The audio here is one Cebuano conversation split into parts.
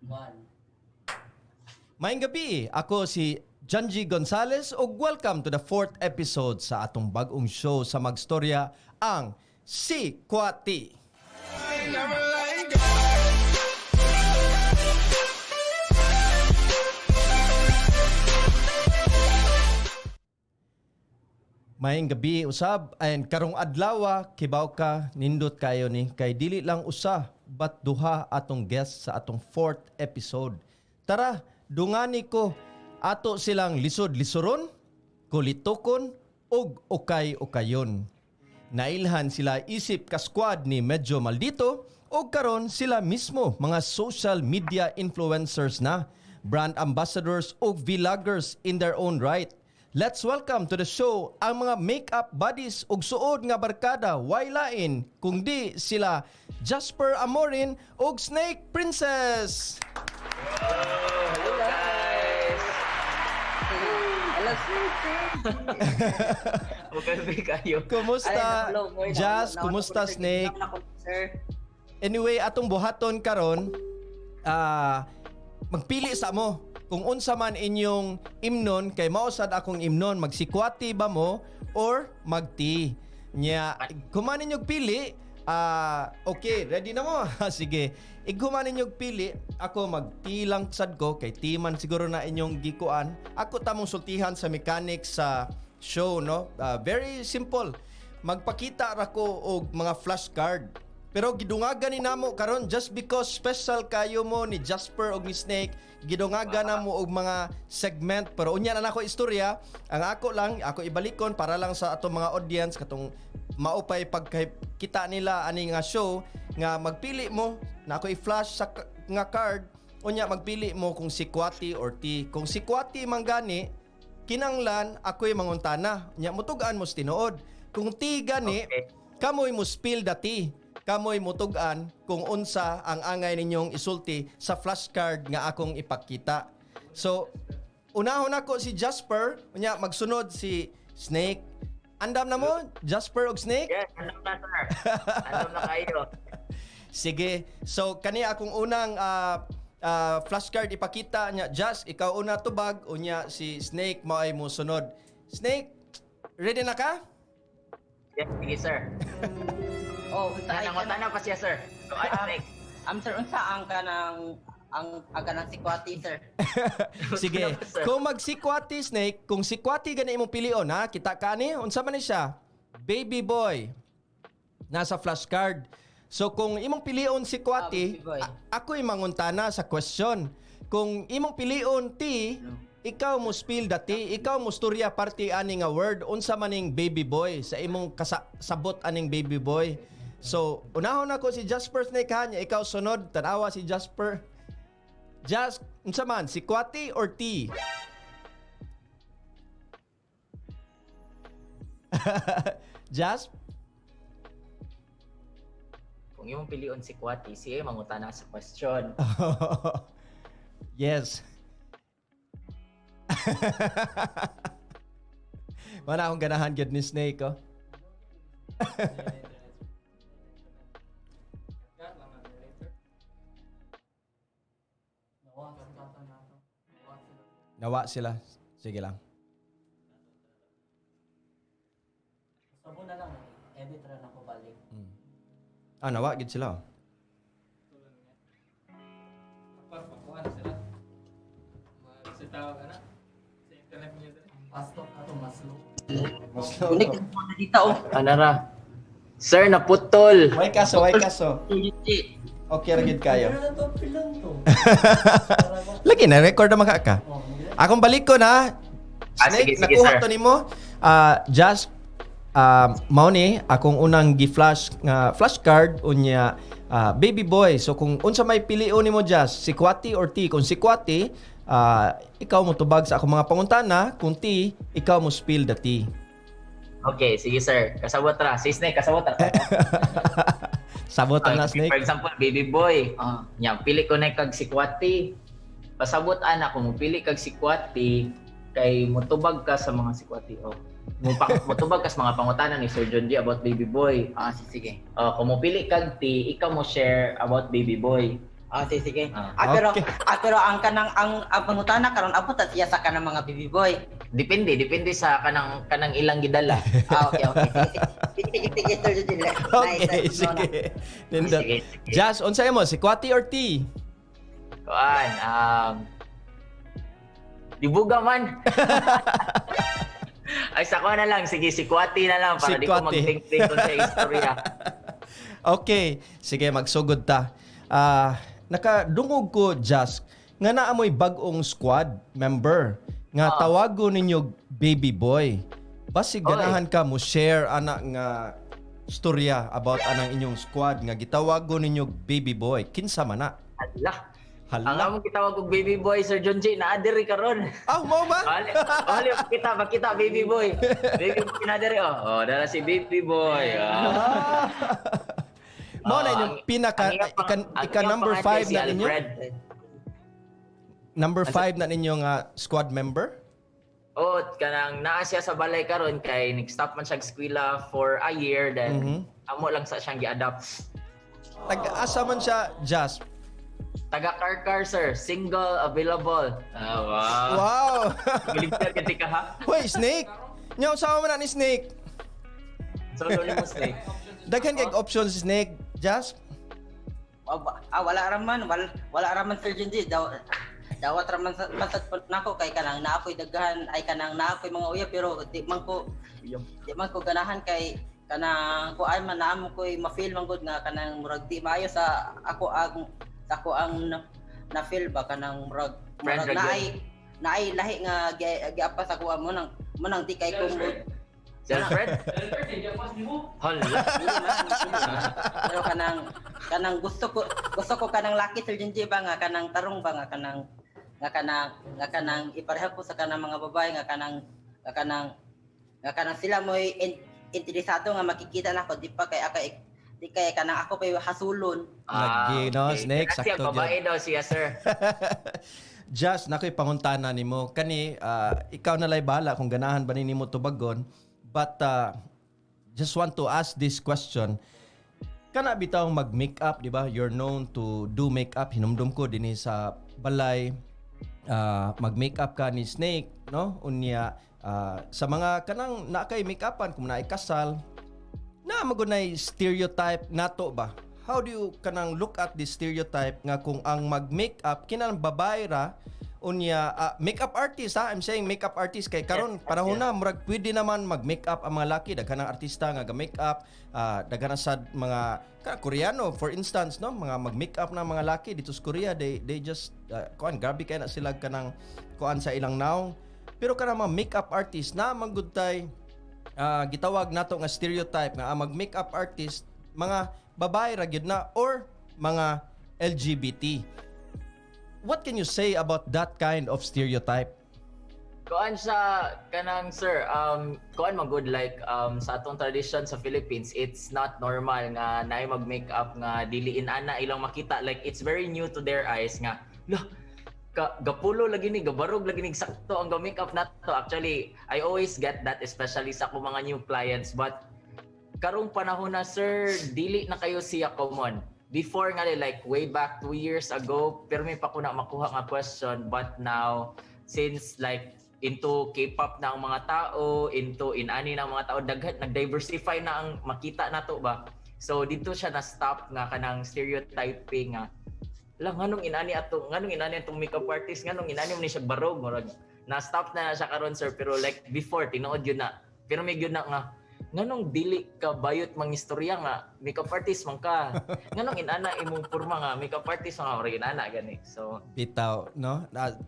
One. Maayong gabi, ako si Janji Gonzales ug welcome to the fourth episode sa atong bag-ong show sa Magstorya, ang Si Kwati. Maayong gabi usab, and karong adlaw, kibaw ka, nindot kayo ni kay dili lang usa but duha atong guest sa atong fourth episode. Tara, dungani ko ato silang lisod-lisuron, kulitokon ug ukay-ukayon. Nailhan sila isip ka-squad ni Medyo Maldito o karon sila mismo mga social media influencers na, brand ambassadors o vloggers in their own right. Let's welcome to the show ang mga makeup buddies ug suod nga barkada, way lain kung di sila Jasper Amorin ug Snake Princess. Hello guys! Hello, sir. Okay kayo. Kumusta, Jas? Kumusta, Snake? Sir. Anyway, atong buhaton karon, magpili sa mo kung unsa man inyong imnon, kay mao sad akong imnon, magsikwati ba mo or magti. Nya kuman ninyog pili, okay, ready na mo? Sige. Ighuman ninyog pili, ako magti lang sad ko kay ti man siguro na inyong gikuan. Ako tamong sultihan sa mechanics sa show, no? Very simple. Magpakita ra ko og mga flashcard. Pero gidungagan ni namo karon just because special kayo mo ni Jasper og ni Snake, gidungagan namo og mga segment, pero unya na nako istorya. Ang ako lang, ako ibalikon para lang sa atong mga audience katong maupay pagkita nila ani nga show nga magpili mo na ako i-flash sa nga card, unya magpili mo kung si Kwati or T. Kung si Kwati man gani, kinanglan ako'y manguntana. Nya mutugaan mo sa tinuod. Kung T gani, kamoy mo spill the tea. Kamoy mutug-an kung unsa ang angay ninyong isulti sa flashcard nga akong ipakita. So, unahon ako si Jasper, unya magsunod si Snake. Andam na mo, Jasper og Snake? Yes, andam na, sir. Andam na kayo. Sige. So, kani akong unang flashcard ipakita niya. Jas, ikaw una tubag, unya si Snake mo ay musunod. Snake, ready na ka? Yes, sige, sir. Oh, unsa ay Nangutana pa siya, sir. So, ay, Snake. Sir, unsa ang kanang ang kanang sikwati, sir? Sige. Sir. Kung magsikwati, Snake, kung sikwati gani imong pilion ha, kita ka ni, unsa man ni siya? Baby boy. Nasa flashcard. So kung imong pilion sikwati, Ah, baby boy. Ako'y manguntana sa question. Kung imong pilion T, ikaw mo spill the tea, ikaw mo storya parte ani nga word, unsa maning baby boy sa imong kasabot aning baby boy. So, unahon ako si Jasper, Snake, ha, nya ikaw sunod, tanawa si Jasper. Jas, unsa man, si Kwati or T? Jas? Kung imong pilion si Kwati, siya mangutana sa question. Yes. Wala akong ganahan gyud ni Snake, oh. Nawa sila. Sige lang. Sabo na lang, edit ra na ko balik. Ah, nawa gid sila, oh. Pakuha na sila. Sa tawag ana. Sa internet niya dali. Pastok ato maslo. Slow. Unik na dito, oh. Anara. Sir, naputol. Way kaso, way kaso. Okay ra gid kayo. Pero na to pilang to. Lagi na record na maka ka. Akong balik ko na. Ah, Snake, sige, sige, nakuha sir. to nimo. Just mao ni akong unang gi-flash nga flashcard, unya baby boy. So kung unsa may pilion nimo, Just, si Kwati or T? Kung si Kwati, ikaw mo tubag sa akong mga pangutana. Kung T, ikaw mo spill the tea. Okay, sige sir. Kasabot ra. Si Snake, kasabot ra. Sabot na, Okay, Snake. For example, baby boy. Ah. Nya, pili ko na kag si Kwati. Pasabot ana kung mopili kag si Kwati kay motubag ka sa mga sikwati, oh. Motubag ka sa mga pangutana ni Sir John G about baby boy. Ah, sige. Oh, kung mopili kag T, ikaw mo share about baby boy. Ah, sige, sige. Ah. Ah, pero ah, pero ang kanang ang pangutana karon abot at iya sa kanang mga baby boy. Depende, depende sa kanang ilang gidala. Ah, okay. Sige, sige, sige, sige, sige. Okay, Nice, sige. Nindot. Sige, sige. Jas, unsay mo, sikwati or tea? Kuan, dibuga man. Ay, sa kuan na lang. Sige, si Kwati na lang para di ko Si Kwati. mag-think-think kung sa istorya. Okay, sige, magsugod ta. Ah, nakadungog ko, Jas, nga naamoy bag-ong squad member nga tawago ninyo Baby Boy. Basig Oy. ganahan ka mo share ana nga storya about anang inyong squad nga gitawago ninyo Baby Boy. Kinsa man na? Hala. Ang Hala. among gitawag og Baby Boy, Sir John J, naa diri karon. Ah, mao ba? Bali, bali, makita, makita, Baby Boy. Baby Boy na diri oh. Oh, dala si Baby Boy. Ah. Mao na Ah, inyong pinaka ang iyang ang ika iyang number pangalan 5 si na ninyo? Alfred. Number 5 na ninyo nga squad member? Oh, kanang naa siya sa balay karon kay nag-stop man siya og eskwela for a year, then amo lang sa siyang gi-adopt. Tag-asa man siya, Jas? Taga Karkar, sir, single, available. Ah, wow. Wow. Giligtar ka ka ha. Hoy, Snake. Nya usawa man na ni Snake. So dili mo, Snake. Daghan kay options si Snake, Jas. Ah, ah, wala ra man, wala ra man, Sir Junji. Daw dawat ra man sa man sad po nako kay kanang naapoy daghan ay kanang naapoy mga uya, pero di man ko ganahan kay kanang kuan man naamo ko'y ma-feel man gud nga kanang murag di maayo sa ako ang na feel ba kanang murag Friend murag ra gyud. Naay lahi nga giapas ako mo nang di kay ko mo. Si Alfred? Alfred, hindi ako ni mo. Hala. Dili man, dili man. Pero kanang kanang gusto ko kanang laki, Sir Junji, ba nga kanang tarong ba nga kanang ipareha ko sa kanang mga babae nga kanang sila mo'y interesado nga makikita nako, di pa kay ako di kay kanang ako pa hasulon. Lagi, no, Snake, Kanang siya, sakto babae daw siya, sir. Jas, nakoy panguntana nimo. Kani ikaw na lay bahala kung ganahan ba ni nimo tubagon. But just want to ask this question. Kana bitaw mag-makeup, di ba? You're known to do makeup. Hinumdum ko dinhi sa balay, mag-makeup ka ni Snake, no? Unya sa mga kanang naa kay make-upan kung naay kasal, na magunay stereotype nato ba? How do you kanang look at this stereotype nga kung ang mag-makeup kinahanglan babae ra, unya makeup artist ha, I'm saying makeup artist kay karon panahon na murag pwede naman mag-makeup ang mga laki, daghan ng artista nga ga-makeup, daghan na sad mga ka Koreano, for instance, no, mga mag-makeup na mga laki dito sa Korea, they just kuan, grabe kay na sila kanang kuan sa ilang naong, pero kanang mga makeup artist na man gud tay gitawag nato nga stereotype nga ang mag-makeup artist mga babae ra gyud na or mga LGBT. What can you say about that kind of stereotype? Kuan siya kanang, sir, kuan man good, like sa atong tradition sa Philippines, it's not normal nga naay mag-makeup nga dili inana ilang makita, like it's very new to their eyes nga lah ka, gapulo lagi ni, gabarog lagi ni, sakto ang ga-makeup nato. Actually, I always get that, especially sa akong mga new clients, but karong panahon na, sir, dili na kayo siya common. Before nga, like way back 2 years ago, pero may pa ko na makuha nga question, but now since like into K-pop na ang mga tao, into inani na ang mga tao, daghan nag-diversify na ang makita nato ba. So dito siya na stop nga kanang stereotyping nga lang nganong inani atong makeup artist, nganong inani mo ni siya barog, murag na stop na na siya karon, sir. Pero like before, tinuod yun na, pero may gyud na nga nganong dili ka bayot mangistorya nga makeup artist man ka, nganong inana imong porma nga makeup artist man ka, murag inana gani, so Bitaw, no?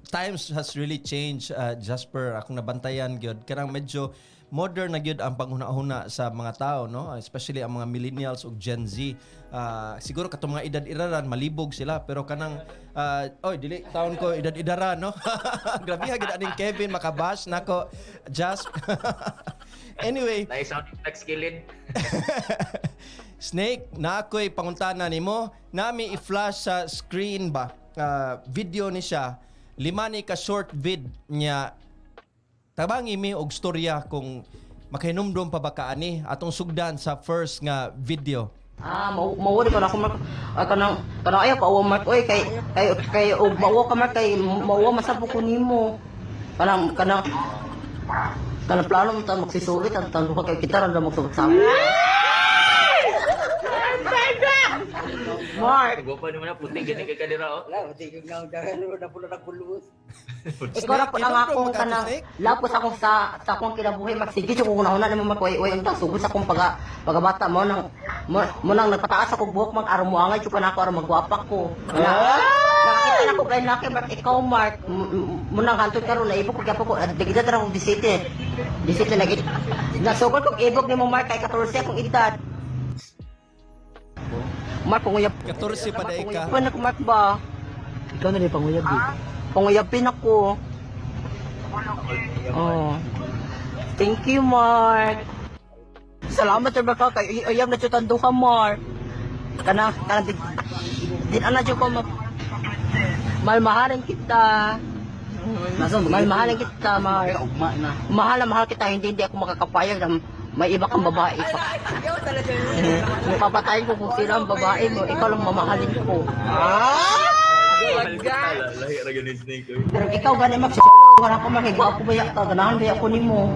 Times has really changed, Jasper. Akong nabantayan gyud kanang medyo modern na gyud ang panghuna-huna sa mga tao, no? Especially ang mga millennials ug Gen Z. Siguro katong mga edad-edaran malibog sila, pero kanang oy, dili taon ko edad-edaran, no? Grabe ha gid aning Kevin makabash nako, Jasp. Anyway, na sound effects kilid. Snake, na ako'y panguntana nimo, nami i-flash sa screen ba? Video ni siya. Lima ni ka short vid niya. Tabangi mi og storya kung makahinumdum pa ba ka ani. Atong sugdan sa first nga video. Ah, mawari ko na ako, Mark. Ay, kanang ayaw pa Mark. Oy, kay og mauwa ka, Mark, kay mauwa masabo ko nimo. Kanang plano mo ta magsisulit ang tanong kay kita ra magsama. Mark, Gwapa naman na puti gani kay kadira oh. wala, di ko na na pulo na kulus. Ikaw na po Snake, lang inom akong ka, kanang Snake? lapos akong sa akong kinabuhi magsige jud ko una nimo makuay oy ang sugod sa akong pagabata mo nang nagpataas ako buhok mag aron mo angay jud pa nako aron magwapa ko. Na, nakakita na ko kay laki Mark, ikaw Mark, mo nang hantod karon naibok ko gyapon ko digida ra akong 17. 17 lagi. Nasugod kog ibog nimo Mark kay 14 akong edad. Mark, panguyab. 14 pa day ka. Panguyab ako Mark ba? Ikaw na rin panguyab eh. Panguyapin ako. Oh. Thank you, Mark. Salamat sa baka kay uyab na jud ka, Mark. Kana kana di, di ana jud ko malmahalin kita. Malmahalin kita, Mark. Ugma na. Mahal na mahal kita, hindi hindi ako makakapayag na may iba kang babae pa. Papatayin ko kung sino ang babae mo, ikaw lang mamahalin ko. Lahi ra gani Snake oy. Pero ikaw gani mag wala ko makigwapo ba yakta, ganahan ba ako nimo?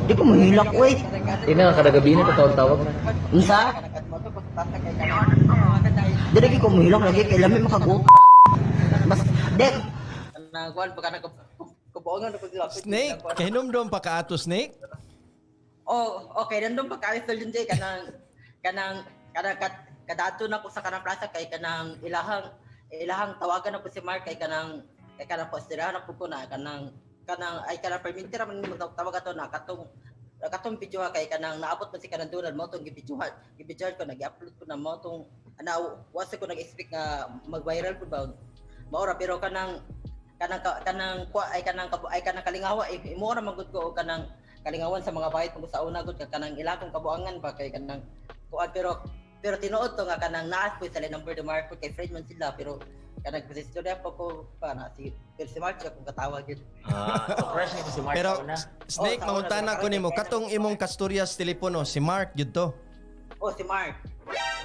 Di ko mahilak, uy. Hindi na, kada gabi na tawag-tawag na. Unsa? Di lagi ko mahilak lagi kay lami makaguot. Bas di Snake, kahinumdum pa ka ato, Snake? Oh, okay, nandun pa kaayo sa Junjay kanang kanang kanang kat, kadato na ko sa kanang plaza kay kanang ilahang ilahang tawagan na po si Mark kay kanang postirahan na po ko na kanang kanang ay kanang perminti ra man mo tawag ato na katong katong video kay kanang naabot man si kanang Donald mo tong gibidyohan gibidyohan ko, nag-upload ko na mo tong ana wasa ko nag-expect nga mag-viral po ba maura, pero kanang kanang kanang kwa ay kanang ay kanang kalingawa eh, imo ra man gud ko og kanang kalingawan sa mga bayot pag sa una gud ka kanang ila kong kabuangan ba kay kanang kuan, pero pero tinuod to nga kanang naas po sa number de Marco kay friend man sila, pero kanang istorya pa ko pa na si pero si Mark siya kung katawag yun. Ah, so crush ni si Mark Pero una. Snake, Oh, sa una, mangutana ko nimo katong imong kasturya sa telepono si Mark gyud to. Oh, si Mark.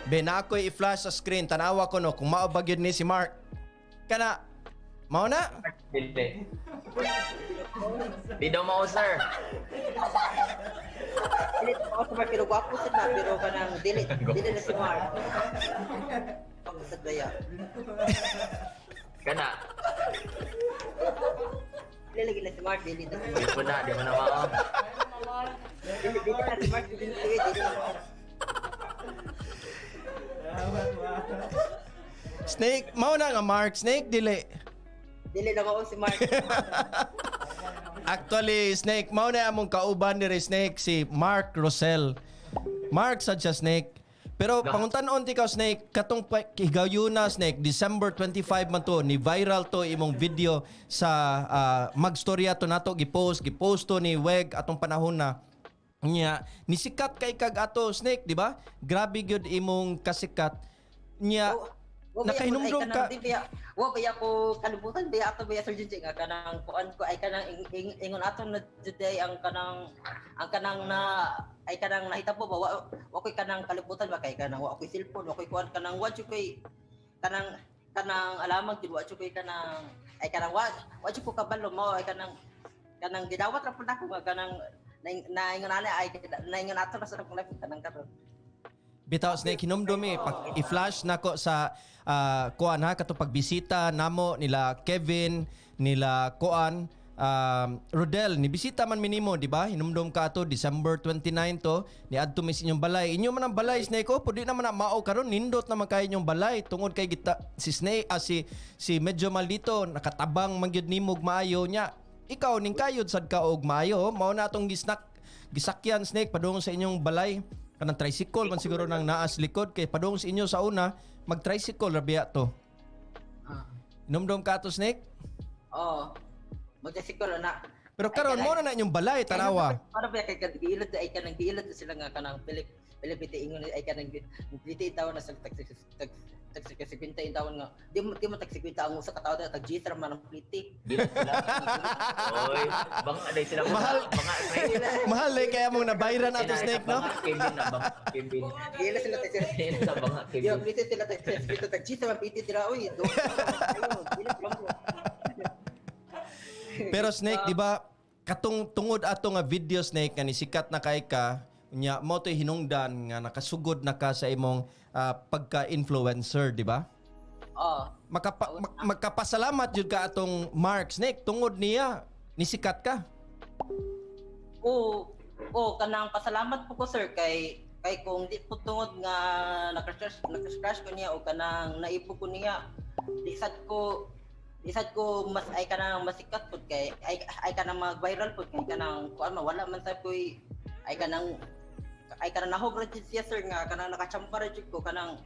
Be na ako'y i-flash sa screen, tanawa ko no kung mao ba gyud ni si Mark. Kana mao na? Dili. Di daw mao sir. Dili ako si Mark pero gwapo sad na, pero kanang dili dili na si Mark. Pag sad baya. Kana. Dili lagi na si Mark, dili na si Di Mark. po na, di mo na mao. Dili dili na si Mark, dili dili dili na. Snake, mao na nga Mark, Snake dili. Dili na mao si Mark. Actually, Snake, mao na among kauban diri Snake si Mark Rosel. Mark sad siya Snake. Pero panguntan-on ti ka Snake, katong higayuna Snake, December 25 man to ni viral to imong video sa magstorya to nato gipost, gipost to ni Weg atong panahon na nya nisikat kay kag ato Snake, di ba? Grabe gyud imong kasikat. Nya Wa ba nakahinumdum ay ka. kanang di ba wa ba ko kalibutan ba ato ba Sir Junjun nga kanang kuan ko ay kanang ingon ato na today ang kanang na ay kanang nahitabo ba wa, wa koy kanang kalibutan ba kay kanang wa koy cellphone, wa koy kuan, kanang wa jud koy kanang kanang alamang jud, wa jud koy kanang ay kanang wa wa jud ko kabalo mo ay kanang kanang gidawat ra pud ako nga kanang naingon ana ay naingon ato na sa akong life kanang karon. Bitaw Snake, hinumdum eh pag i-flash nako sa kuan ha kato pagbisita namo nila Kevin, nila kuan Rodel ni bisita man minimo, di ba? Hinumdum ka ato December 29 to ni adto mi sa inyong balay. Inyo man ang balay Snake oh, pudi naman na mao karon, nindot naman kay inyong balay tungod kay gita si Snake si si medyo maldito nakatabang man gyud nimo og maayo nya. Ikaw ning kayod sad ka og maayo, mao na atong gisnak gisakyan Snake padung sa inyong balay kanang tricycle man siguro nang naas likod kay padung sa inyo sa una mag tricycle ra biya to. Inomdom ka ato Snake? Oh, magkasikol na. Pero karon mo na na inyong balay tanawa. Para ba kay giilod ay kanang giilod sila nga kanang Philip Philip iti ingon ay kanang diti tawo na sa tag tag tag tag 50 yung taon nga di mo tag 50 ang usa ka tawo, tag G ra man ang pliti. Dili sila. Oy, bang aday sila. Mahal. Banga Snake. Mahal eh kaya mong nabayran ato, Snake, no? Banga Kevin na banga Kevin. Dili sila tag Dili sa banga Di Kevin. pliti sila tag 50, tag G ra man pliti dira oy. Do. Dili sila mo. Pero Snake, di ba, katong tungod ato nga video, Snake, nga nisikat na kay ka, nya mo to'y hinungdan nga nakasugod na ka sa imong pagka-influencer, di ba? Oh. Magkapasalamat jud ka atong Mark, Snake, tungod niya nisikat ka. Oo, oh, kanang pasalamat po ko, sir, kay kay kung di po tungod nga naka-crush ko niya o kanang naibo ko niya, di sad ko mas ay kanang masikat pud kay ay kanang mag-viral pud kay kanang kuan man wala man sa koy ay kanang nahog ra jud siya, sir, nga kanang nakachamba ra jud ko, kanang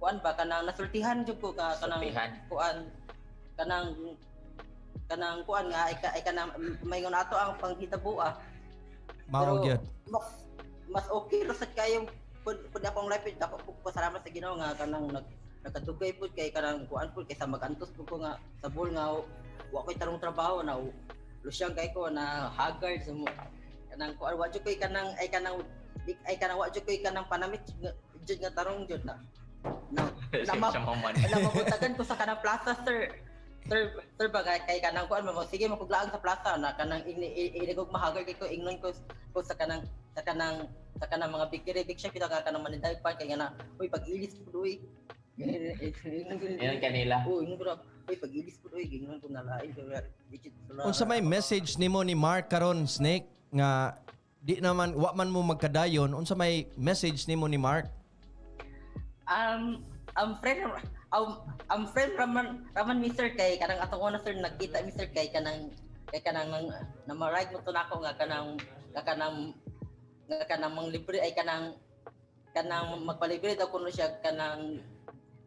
kuan ba, kanang nasultihan jud ko ka kanang Sultihan. Kuan kanang kanang kuan nga ay kanang mayngon ato ang panghitabo. Mao gyud. Mas mas okay ra sad kayo pud akong life. Dako pud pasalamat sa Ginoo nga kanang nagkadugay pud kay kanang kuan pud kaysa magantos pud ko nga sa bull nga wa koy tarong trabaho na lusyang kay ko na haggard sa mo kanang kuan, wa jud koy kanang ay kanang di, ay kanang wa jud koy kanang panamit jud nga tarong jud na na na, Siya man. na mabutagan ko sa kanang plaza, sir. Sir ba kay kanang kuan mo, sige makuglaang sa plaza na kanang inigog mahagard kay ko, ingnon ko sa kanang mga bakery, big shop kita ka kanang maninday pa kay nga na, "Uy, pag-ilis pud uy." Yan kanila. Oh, ingnon ko na, "Uy, pag-ilis pud uy." Ingnon ko na lain ko legit sila. Unsa may message nimo ni Mark karon, Snake, nga di naman wa man mo magkadayon, unsa may message nimo ni Mark? Um friend um, um friend raman raman mi, sir, kay kanang atong una, sir, nagkita mi, sir, kay kanang nang na ma-ride mo to nako nga kanang manglibre ay kanang kanang magpalibre daw kuno siya, kanang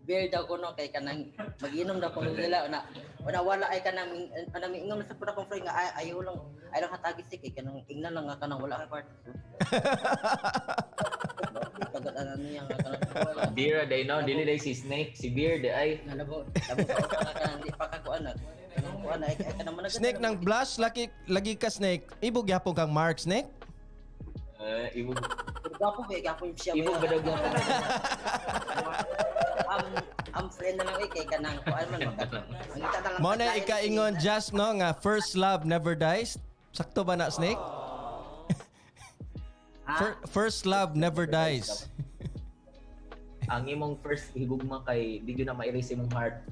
beer daw kuno, kay kanang magiinom daw kuno nila na una wala ay kanang ana miingon sa pud akong friend nga ay, ayaw lang, ay lang hatagi si kay kanang ingnan lang nga kanang wala kay part tagal ana niya nga kanang wala. Beer day no, dili day si Snake, si Beer day ay. Nga labo labo ka nga kanang di pa ka kuan na kanang kuan ay kanang managad. Snake nang blush lagi lagi ka, Snake. Ibog gyapon kang Mark, Snake. Ibog. Gapo ba gapo siya. Ibog ba daw gyapon? Ang friend na lang eh kay kanang kuan man mangita na lang. Mo na ikaingon just no nga first love never dies. Sakto ba na, Snake? Ha? First love never dies. Ang imong first higugma kay di gyud na ma-erase imong heart.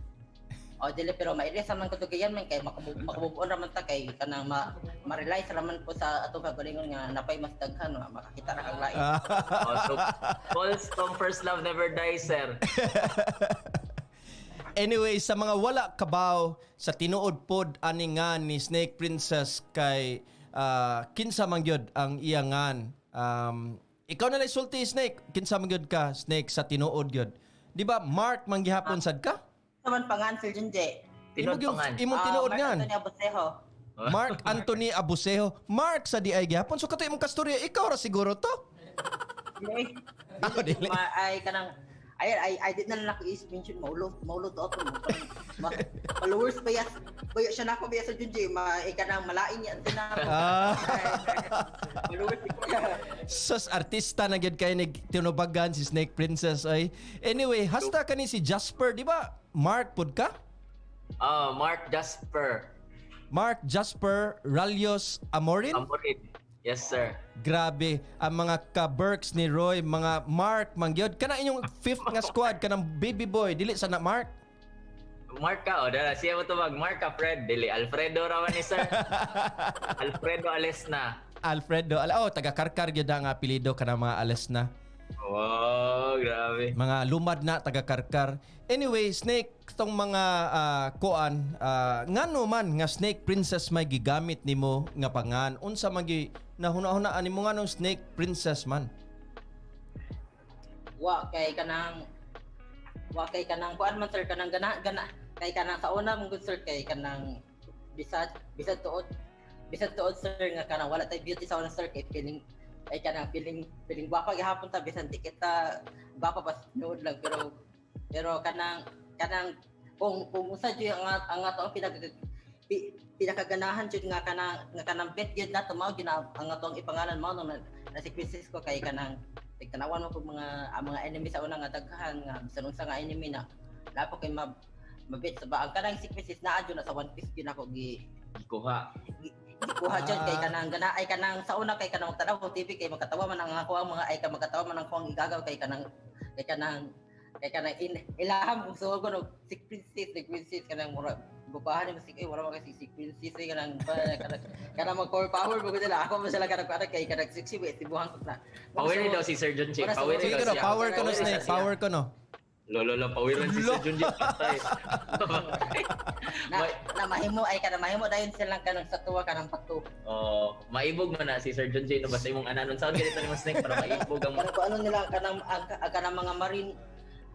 O dili, pero mailis man ko tugayan man kay makamove on raman ta kay kanang ma-realize raman po sa atong kagalingon nga napay mas daghan makakita ra kang lain. Oh, so false tong first love never dies, sir. Anyway, sa mga wala kabaw sa tinuod pod ani nga ni Snake Princess kay kinsa man gyud ang iyangan. Ikaw na lang sulti, Snake. Kinsa man gyud ka, Snake, sa tinuod gyud? Di ba Mark man gihapon sad ka? Sa man pangan, Sir Junje. Tinuod pangan. Imong tinuod Mark ngan. Anthony Abusejo. Mark Anthony Abusejo. Mark sa di ay gihapon. So kato imong kastorya, ikaw ra siguro to. Dili. Ah, dili. Ay kanang ay di na lang ako i-mention, maulo maulo to ako followers ba yas ba siya na ako ba sa Junje ma ay kanang malain niya sinabi. Followers. Sus, artista na gyud kay ni tinubagan si Snake Princess ay. Anyway, hasta kani si Jasper, di ba? Mark pud ka? Oh, Mark Jasper. Mark Jasper Ralios Amorin? Amorin. Yes, sir. Grabe, ang mga ka-Berks ni Roy, mga Mark mangyod. Kana inyong fifth nga squad, kanang baby boy, dili sa na Mark. Mark ka, oh, dala siya mo tubag. Mark ka, Fred. Dili, Alfredo raman ni sir. Alfredo Alesna. Alfredo, ala, oh, taga Karkar gyud ang apelyido kanang mga Alesna. Wow, grabe. Mga lumad na taga Karkar. Anyway, Snake, tong mga kuan, ngano man nga Snake Princess may gigamit nimo nga pangan? Unsa man gi nahuna-hunaan nimo nganong Snake Princess man? Wa kay kanang kuan man, sir, kanang gana gana kay kanang sa una man gud, sir, kay kanang bisag tuod, sir, nga kanang wala tay beauty sa una, sir, kay feeling ay kanang feeling feeling gwapa gihapon ta bisan di kita gwapa, pas nuod lang, pero pero kanang Kanang kung unsa jud ang ato ang pinakaganahan jud nga kanang bet jud nato, mao jud na ang atong ipangalan, mao nang na si Princess ko kay kanang tanawan mo kung mga ang mga enemy sa una nga daghan nga bisan unsa nga enemy na napo kay mabit sa ba ang kanang si Princess naa jud na sa One Piece jud ako gi Gikuha. gikuha jud kay kanang gana ay kanang sa una kay kanang tanaw ko TV kay makatawa man ang ako ang mga ay ka makatawa man ang akong igagaw kay kanang ilaham kung sugo no si Princess, si Princess kanang mura gupahan mo si ay wala man kasi si Princess ay kanang mag core power mo nila ako man sila kanang kanang kay kanang sexy ba tibuhan ko na. Power daw si Sir John Che. Power Sige daw no, siya. power ko no, Power Snake, siya. power ko no. Lolo lang, pawiran si Sir John Che. Patay. Na, na mahimo ay kanang mahimo dayon silang kanang sa tuwa kanang pato. Oh, maibog man na si Sir John J no basta imong ananon sound ganito ni mo, Snake, para maibog ang Kanang kung ano nila kanang ang kanang mga marine,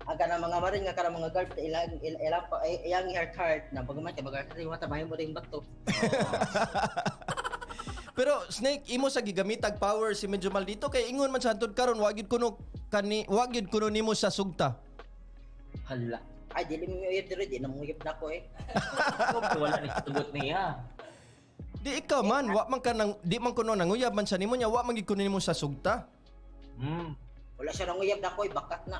ang kanang mga marine nga kanang mga guard ilang ilang pa ay iyang heart heart na pagman kay bagar sa mata mahimo ring bato. Pero Snake, imo sa gigamitag power si medyo maldito kay ingon man sa hantud karon wa gyud kuno kani wa gyud kuno nimo sa sugta. Hala. Ay, dili mo uyab diri, di na muyab na ko eh. Wala ni tugot niya. Di ikaw man, wa man ka nang di man kuno nanguyab man sa nimo nya wa man gyud kuno nimo sa sugta. Wala siya nang uyab na ko eh, bakat na.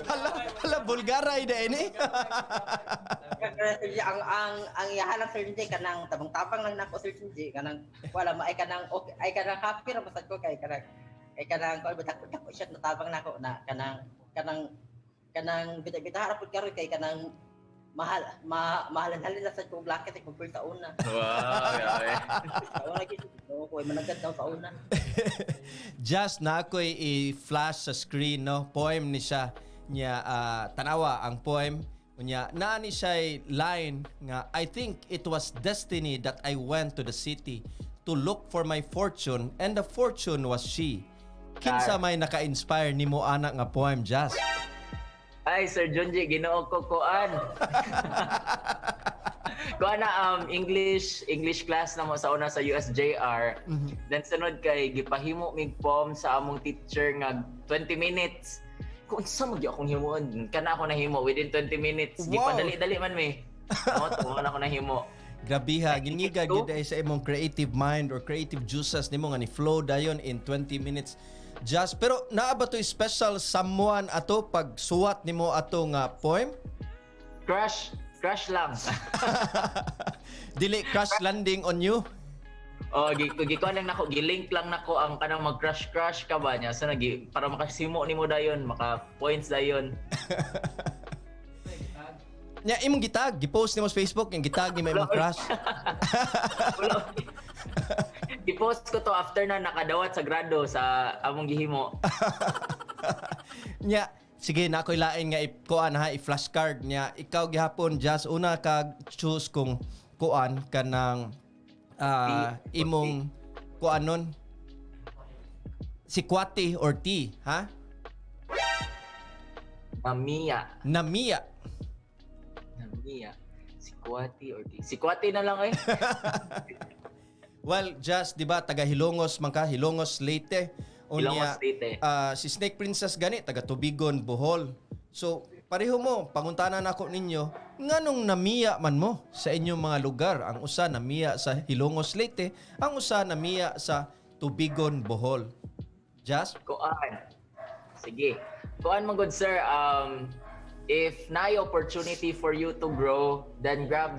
Hala, hala, bulgaray da ini. Pero Sir J, ang iyahan lang, Sir J, kanang tabang-tabang lang nako, Sir J, kanang wala ma ay kanang okay ay kanang happy ra basad ko kay kanang ko dako dako siya natabang nako na kanang kanang kanang bita-bita ra pud karon kay kanang mahal ma mahalan halin na sa kong blanket kay compare sa una. Wow, grabe. Sa una gyud no ko managad daw sa una. Just na ako'y i-flash sa screen no, poem ni siya niya, tanawa ang poem unya naa ni siya line nga, "I think it was destiny that I went to the city to look for my fortune and the fortune was she." Kinsa may naka-inspire nimo ana nga poem, Just? Ay, Sir John J, Ginoo ko, kuan. Kuan na English English class na mo sa una sa USJR. Then sunod kay gipahimo mig poem sa among teacher nga 20 minutes. Kung unsa man gyud akong himuon, kana ako nahimo within 20 minutes. Gipadali-dali man mi. Mo to na ako nahimo. Grabiha, gingiga Ito? gyud ay sa imong creative mind or creative juices nimo nga ni flow dayon in 20 minutes. Just pero naa ba to special someone ato pag suwat nimo ato nga poem? Crush, crush lang. Dili crash landing on you? Oh, gi gikuan lang nako, gilink lang nako ang kanang mag-crush crush ka ba niya. So nagi para makasimo nimo dayon, maka points dayon. Nya imong gitag, gipost nimo sa Facebook yung gitag nimo imong crush. Wala. I-post ko to after na nakadawat sa grado sa among gihimo. Nya sige na ako'y lain nga i-kuan ha, i-flashcard nya ikaw gihapon, just una kag choose kung kuan kanang imong kuan nun si Kwati or T, ha? Mamiya. Namiya. Namiya. Si Kwati or T. Si Kwati na lang eh. Well, just, di ba, taga Hilongos man ka, Hilongos Leyte. Unya, Hilongos Leyte. Si Snake Princess gani, taga Tubigon, Bohol. So, pareho mo, panguntanan ako ninyo, nganong namiya man mo sa inyong mga lugar? Ang usa namiya sa Hilongos Leyte, ang usa namiya sa Tubigon, Bohol. Just? Kuan. Sige. Kuan man good, sir, if naay opportunity for you to grow, then grab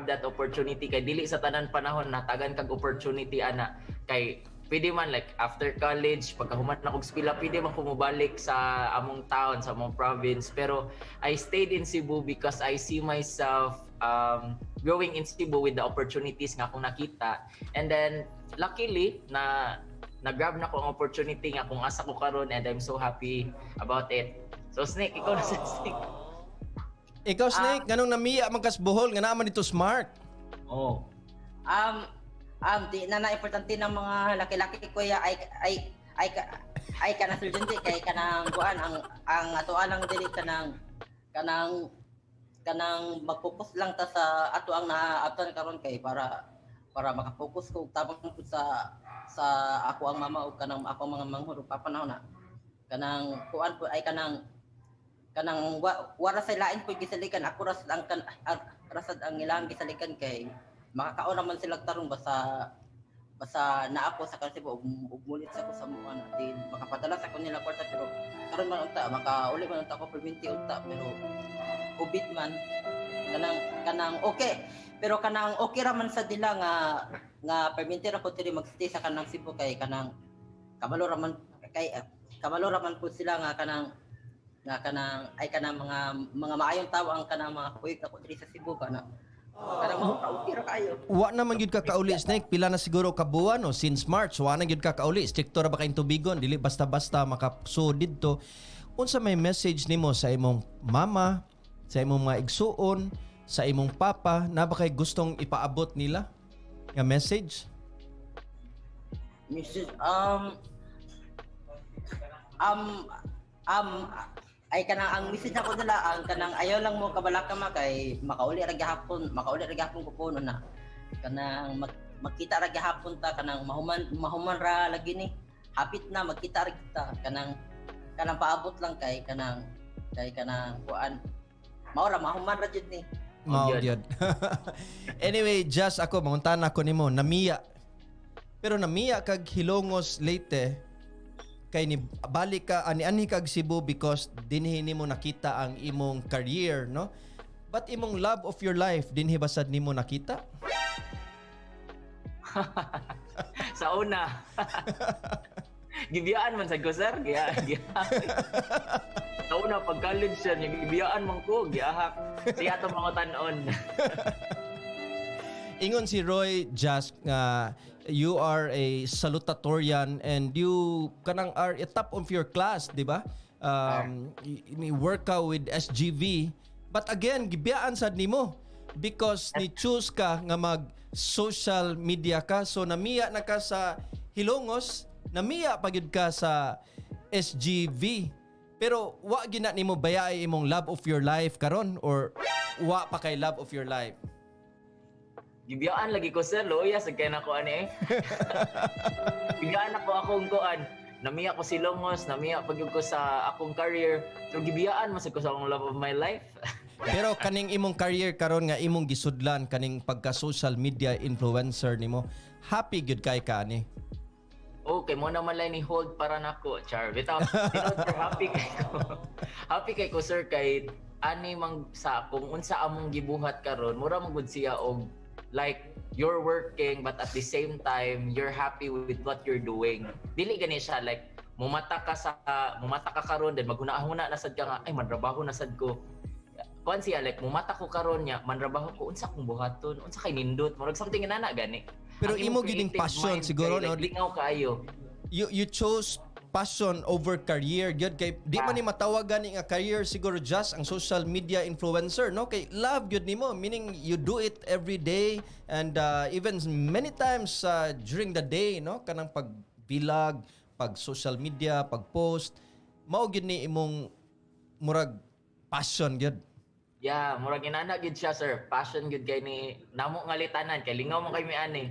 that opportunity kay dili sa tanan panahon natagan kag opportunity ana, kay pwede man like after college, pagkahuman na kog eskwela, pwede man ko mobalik sa among town, sa among province, pero I stayed in Cebu because I see myself growing in Cebu with the opportunities nga akong nakita, and then luckily na nag-grab na ko ang opportunity nga kung asa ko karon, and I'm so happy about it. So Snake, ikaw na sa Snake. Ikaw, Snake, nganong namiya man kas Bohol nga naa man dito Smart? Oh. Di na na importante ng mga laki-laki kuya ay ay kana, Sir Junji, kay kanang kuan ang atoa lang dili kanang kanang kanang mag-focus lang ta sa ato ang naabtan karon kay para para makapokus ko tabang pud sa ako ang mama ug kanang ako ang mga manghud ug papa na kanang kuan po ay kanang Kanang wara sa lain po gisalikan ako ra sad ang kan ra sad ang ilang gisalikan kay makakaon naman sila tarong basta basta naa ko sa kanila ug mulit sa ko sa mga na din makapadala sa ko nila kwarta. Pero karon man unta makauli man unta ko perminti unta, pero COVID man, kanang kanang okay, pero kanang okay ra man sa dila nga nga perminti ra ko diri magstay sa kanang Cebu kay kanang kabalo ra man kay kabalo ra man pud sila nga kanang ay kanang mga maayong tawo ang kanang mga kuyog nako diri sa Cebu ba na kanang mao ka okay ra kayo. Wa naman gyud ka kauli, Snake. Pila na siguro ka buwan, no, since March. Wa na gyud ka kauli. Stricto ra ba kayong tubigon? Dili basta-basta makasud didto. Unsa may message nimo sa imong mama, sa imong mga igsuon, sa imong papa, na ba kay gustong ipaabot nila nga message? Message ay kanang ang message ako nila ang kanang ayaw lang mo kabalaka ma kay makauli ra gihapon ko puno na kanang magkita ra gihapon ta, kanang mahuman mahuman ra lagi ni, hapit na magkita ra kita, kanang kanang paabot lang kay kanang kuan, mao ra, mahuman ra jud ni. Mao Gyud. gyud. Anyway, just ako mangutan ako nimo, namiya. Pero namiya kag Hilongos, Leyte kay ni balik ka ani anhi kag Cebu because dinhi nimo nakita ang imong career, no? But imong love of your life, dinhi ba sad nimo nakita? Sa una. Gibiyaan man sad ko, sir. Giya. Sa una pag college siya, niya, gibiyaan man ko, giahak. Siya ato mga tanon. Ingon si Roy, just nga you are a salutatorian and you kanang are a top of your class, di ba? Ni work ka with SGV. But again, gibiyaan sad nimo because ni choose ka nga mag social media ka. So namiya na ka sa Hilongos, namiya pa gyud ka sa SGV. Pero wa gina nimo bayaay imong love of your life karon or wa pa kay love of your life? Gibiyaan lagi ko, sir, luya sa kay nako ani eh. Gibiyaan ako akong kuan. Namiya ko si Longos, namiya pag ko sa akong career. So gibiyaan man sad ko sa akong love of my life. Pero kaning imong career karon nga imong gisudlan, kaning pagka social media influencer nimo, happy gyud kay ka ani? Okay, mo naman lang ni hold para nako, char. Bitaw, tinuod, sir, happy kay ko. Happy kay ko, sir, kay ani mang sa kung unsa among gibuhat karon, mura man gud siya og like you're working but at the same time you're happy with what you're doing. Dili gani siya like mumata ka karon then maghuna-huna na sad ka nga, "Ay, manrabaho na sad ko." Kuan siya like mumata ko karon niya, manrabaho ko, unsa akong buhaton, unsa kay nindot, murag something inana gani. Pero Ang imo imong gyud ning creative passion mind siguro, kay, no? like, lingaw kaayo. You chose passion over career gyud kay di man ni matawag gani nga career siguro just ang social media influencer, no, kay love gyud nimo, meaning you do it every day and even many times during the day, no, kanang pag vlog, pag social media, pag post, mao gyud ni imong murag passion gyud. Yeah, murag inana gyud siya, sir. Passion gyud kay ni namo nga litanan kay lingaw mo kay mi ani.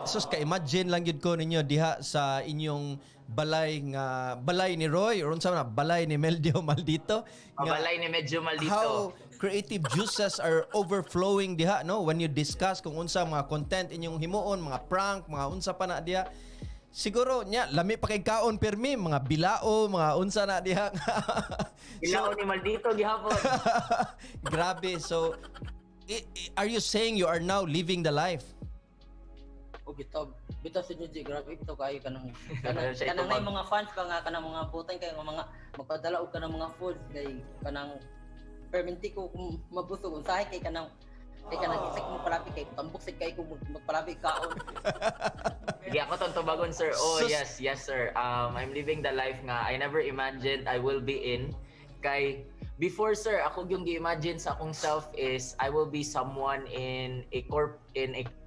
Sus, ka-imagine lang gyud ko ninyo diha sa inyong balay nga balay ni Roy or unsa man na, balay ni Meldio Maldito. Nga Mabalay ni medyo maldito. how creative juices are overflowing diha, no, when you discuss kung unsa mga content inyong himuon, mga prank, mga unsa pa na diha. Siguro nya lami pa kay kaon permi, mga bilao, mga unsa na diha. Bilao ni Maldito gihapon. Grabe. So are you saying you are now living the life? O bitaw bitaw sa inyo, grabe bitaw kayo kanang kanang Siya kanang itubag. nay mga fans pa nga kanang mga butang kay nga mga magpadala og kanang mga foods kay kanang perminti ko kung mabusog usahay kay kanang isak mo palabi kay tambok sad kay ko magpalabi kaon. Hindi ako tong tubagon, sir. Oh, yes, sir. I'm living the life nga I never imagined I will be in. Kay before, sir, ako yung gi-imagine sa akong self is I will be someone in a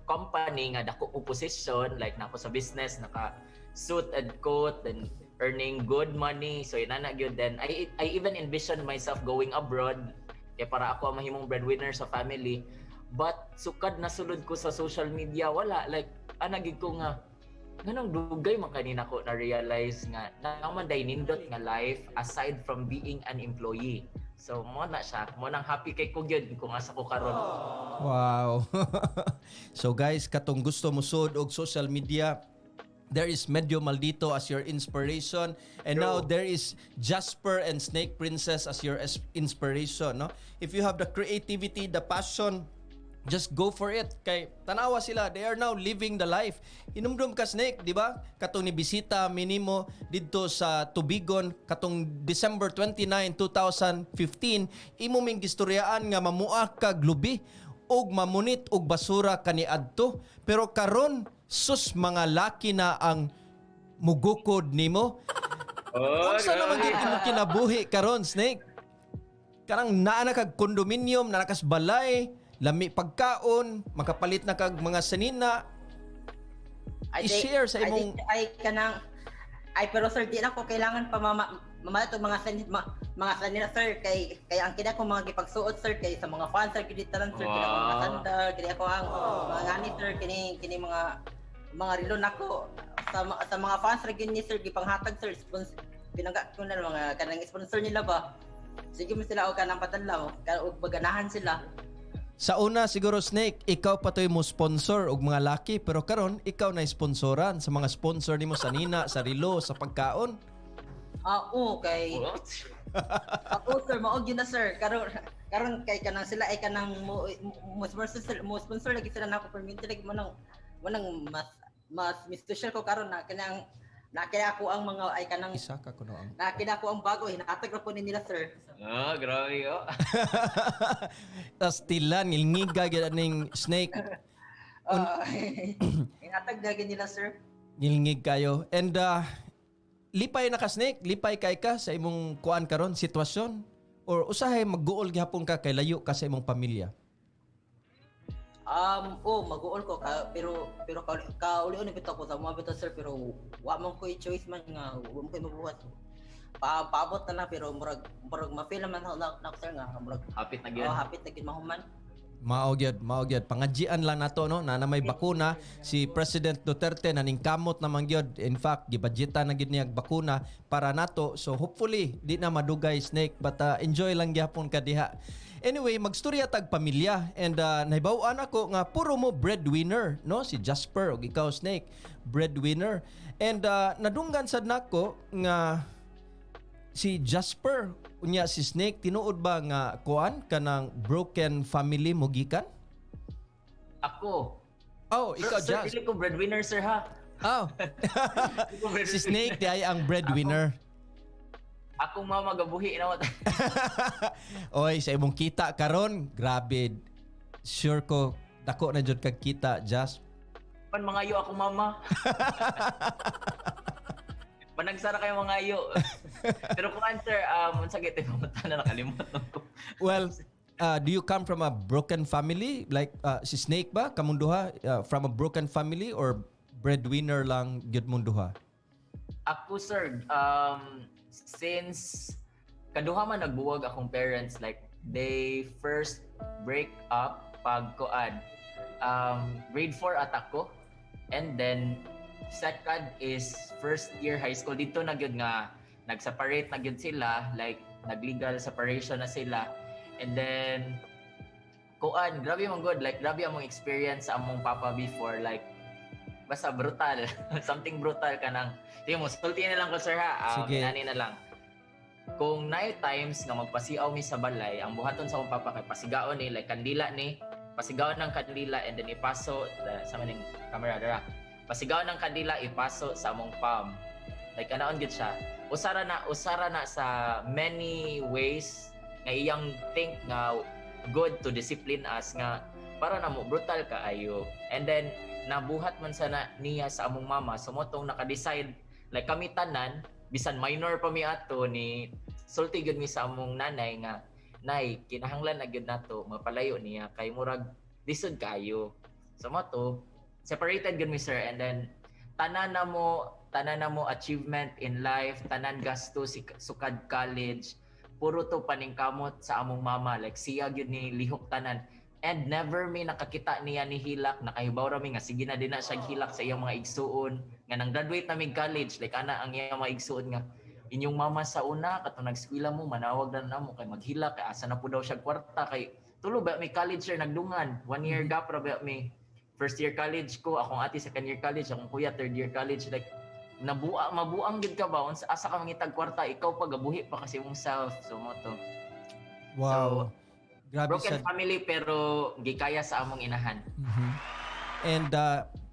company nga dako ko position, like nako sa business, naka suit and coat and earning good money. So inana gyud. Then I even envisioned myself going abroad kay para ako ang mahimong breadwinner sa family. But sukad na sulod ko sa social media, wala, like ana gid ko nga Nganong dugay man kanina ko na realize nga naa man diay nindot nga life aside from being an employee. So mo na siya, mo nang happy kay ko gyud kung asa ko karon. Wow. So guys, katong gusto mo sud og social media, there is Medyo Maldito as your inspiration and now there is Jasper and Snake Princess as your inspiration, no? If you have the creativity, the passion, just go for it. Kay tanawa sila, they are now living the life. Inumdum ka, Snake, di ba? Katong ni bisita minimo didto sa Tubigon katong December 29, 2015, imo ming gistoryaan nga mamua kag lubi og mamunit og basura kaniadto. Pero karon, sus, mga laki na ang mugukod nimo. Oh, Unsa naman gyud imong kinabuhi karon, Snake? Kanang naa na kag condominium, naa na kas balay, lami pagkaon, makapalit na kag mga sanina. Ay, I-share sa ay, ay kanang ay, pero sir, di na ko kailangan pa mama mamalit og mga mga sanina, sir, kay kay ang kina ko mga gipagsuot, sir, kay sa mga fans, sir, kini tanan, sir, kini akong mga sandal, kini ako ang mga ngani, sir, kini kini mga relo nako sa mga fans ra gyud ni, sir, gipanghatag, sir, sponsor pinangga ko na mga kanang sponsor nila ba, sige mo sila og kanang padala og maganahan sila. Sa una siguro, Snake, ikaw pa to'y mo sponsor og mga laki, pero karon ikaw na sponsoran sa mga sponsor nimo sa nina, sa relo, sa pagkaon. Ah, oo, kay What? Ako, sir, mao gyud na, sir. Karon karon kay kanang sila ay kanang mo sponsor lagi sila nako permanente lagi mo nang mas mas special ko karon na kanang na kaya ako ang mga ay kanang Isa ka kuno ang. Na kina ko ang bago hinatag ra po ni nila, sir. Oh, grabe oh. Tas tilan ngilngiga gyud ning Snake. Hinatag lagi nila, sir. Ngilngig kayo. And lipay na ka, Snake, lipay kay ka sa imong kuan karon sitwasyon or usahay magguol gihapon ka kay layo ka sa imong pamilya? Oh, mag-uol ko ka, pero pero ka, kauli bitaw ko sa mga bitaw, sir, pero wa man ko choice man nga wa man ko mabuhat. Pa paabot na lang, pero murag murag ma-feel naman na, sir, nga murag Hapit na gyud. Oh, hapit na gid mahuman. Mao gyud, mao gyud. Pangadjian lang nato, no, na, na may bakuna si President Duterte, naningkamot naman gyud. In fact, gibudgetan na gyud niya ang bakuna para nato. So hopefully di na madugay, Snake, but enjoy lang gyapon ka diha. Anyway, magstorya tag pamilya and nahibaw-an ako nga puro mo breadwinner, no? Si Jasper ug ikaw, Snake, breadwinner. And nadunggan sad nako nga si Jasper unya si Snake, tinuod ba nga kuan kanang broken family mo gikan? Ako. Oh, ikaw, Sir, Jas. dili ko breadwinner, sir, ha. Oh. Dili ko breadwinner. Si Snake di ay ang breadwinner. Akong mama gabuhi na mo. Oy, sa imong kita karon, grabe. Sure ko dako na jud kag kita, Jas. Pan mangayo ako mama. Panagsara kayo mangayo. Pero kung answer, unsa gyud tayo na nakalimot ko. Well, do you come from a broken family? Like si Snake ba kamong duha from a broken family or breadwinner lang gyud mong duha? Ako, sir, since kaduha man nagbuwag akong parents, like they first break up pag kuan grade 4 at ako and then second is first year high school, dito na gyud nga nag-separate na gyud sila, like nag-legal separation na sila. And then kuan, grabe man good, like grabe among experience sa among papa before, like basta brutal, something brutal. Kanang sige mo sulti na lang ko, sir, ha. Sige. Inani na lang, kung naay times nga magpasiaw mi sa balay, ang buhaton sa akong papa kay pasigaon ni, like kandila ni, pasigaon ng kandila and then ipaso sa maning camera dara, pasigaon ng kandila, ipaso sa among palm, like anaon gid siya. Usara na sa many ways nga iyang think nga good to discipline us, nga para na mo brutal kaayo. And then nabuhat man sana niya sa among mama, so mo tong naka-decide like kami tanan, bisan minor pa mi ato, ni sulti gyud mi sa among nanay nga, "Nay, kinahanglan na gyud nato mapalayo niya kay murag lisod kayo." So mo to separated gyud mi, sir. And then tanan na mo achievement in life, tanan gasto si sukad college, puro to paningkamot sa among mama, like siya gyud ni lihok tanan. And never mi nakakita niya ni hilak. Nakahibaw ra mi nga sige na din na siya hilak sa iyang mga igsuon. Nga nang graduate na mig college, like ana ang iyang mga igsuon nga inyong mama sa una katong nagskwela mo, manawag na namo kay maghilak kay asa na po daw siya kwarta, kay tulo ba may college, sir, nagdungan, one year gap ra ba mi. First year college ko, akong ate second year college, akong kuya third year college. Like nabuang, mabuang gid ka ba, unsa, asa ka mangitag kwarta, ikaw pa gabuhi pa kasi imong self, so mo to. Wow. Grabe broken sad. Family pero gikaya sa among inahan. And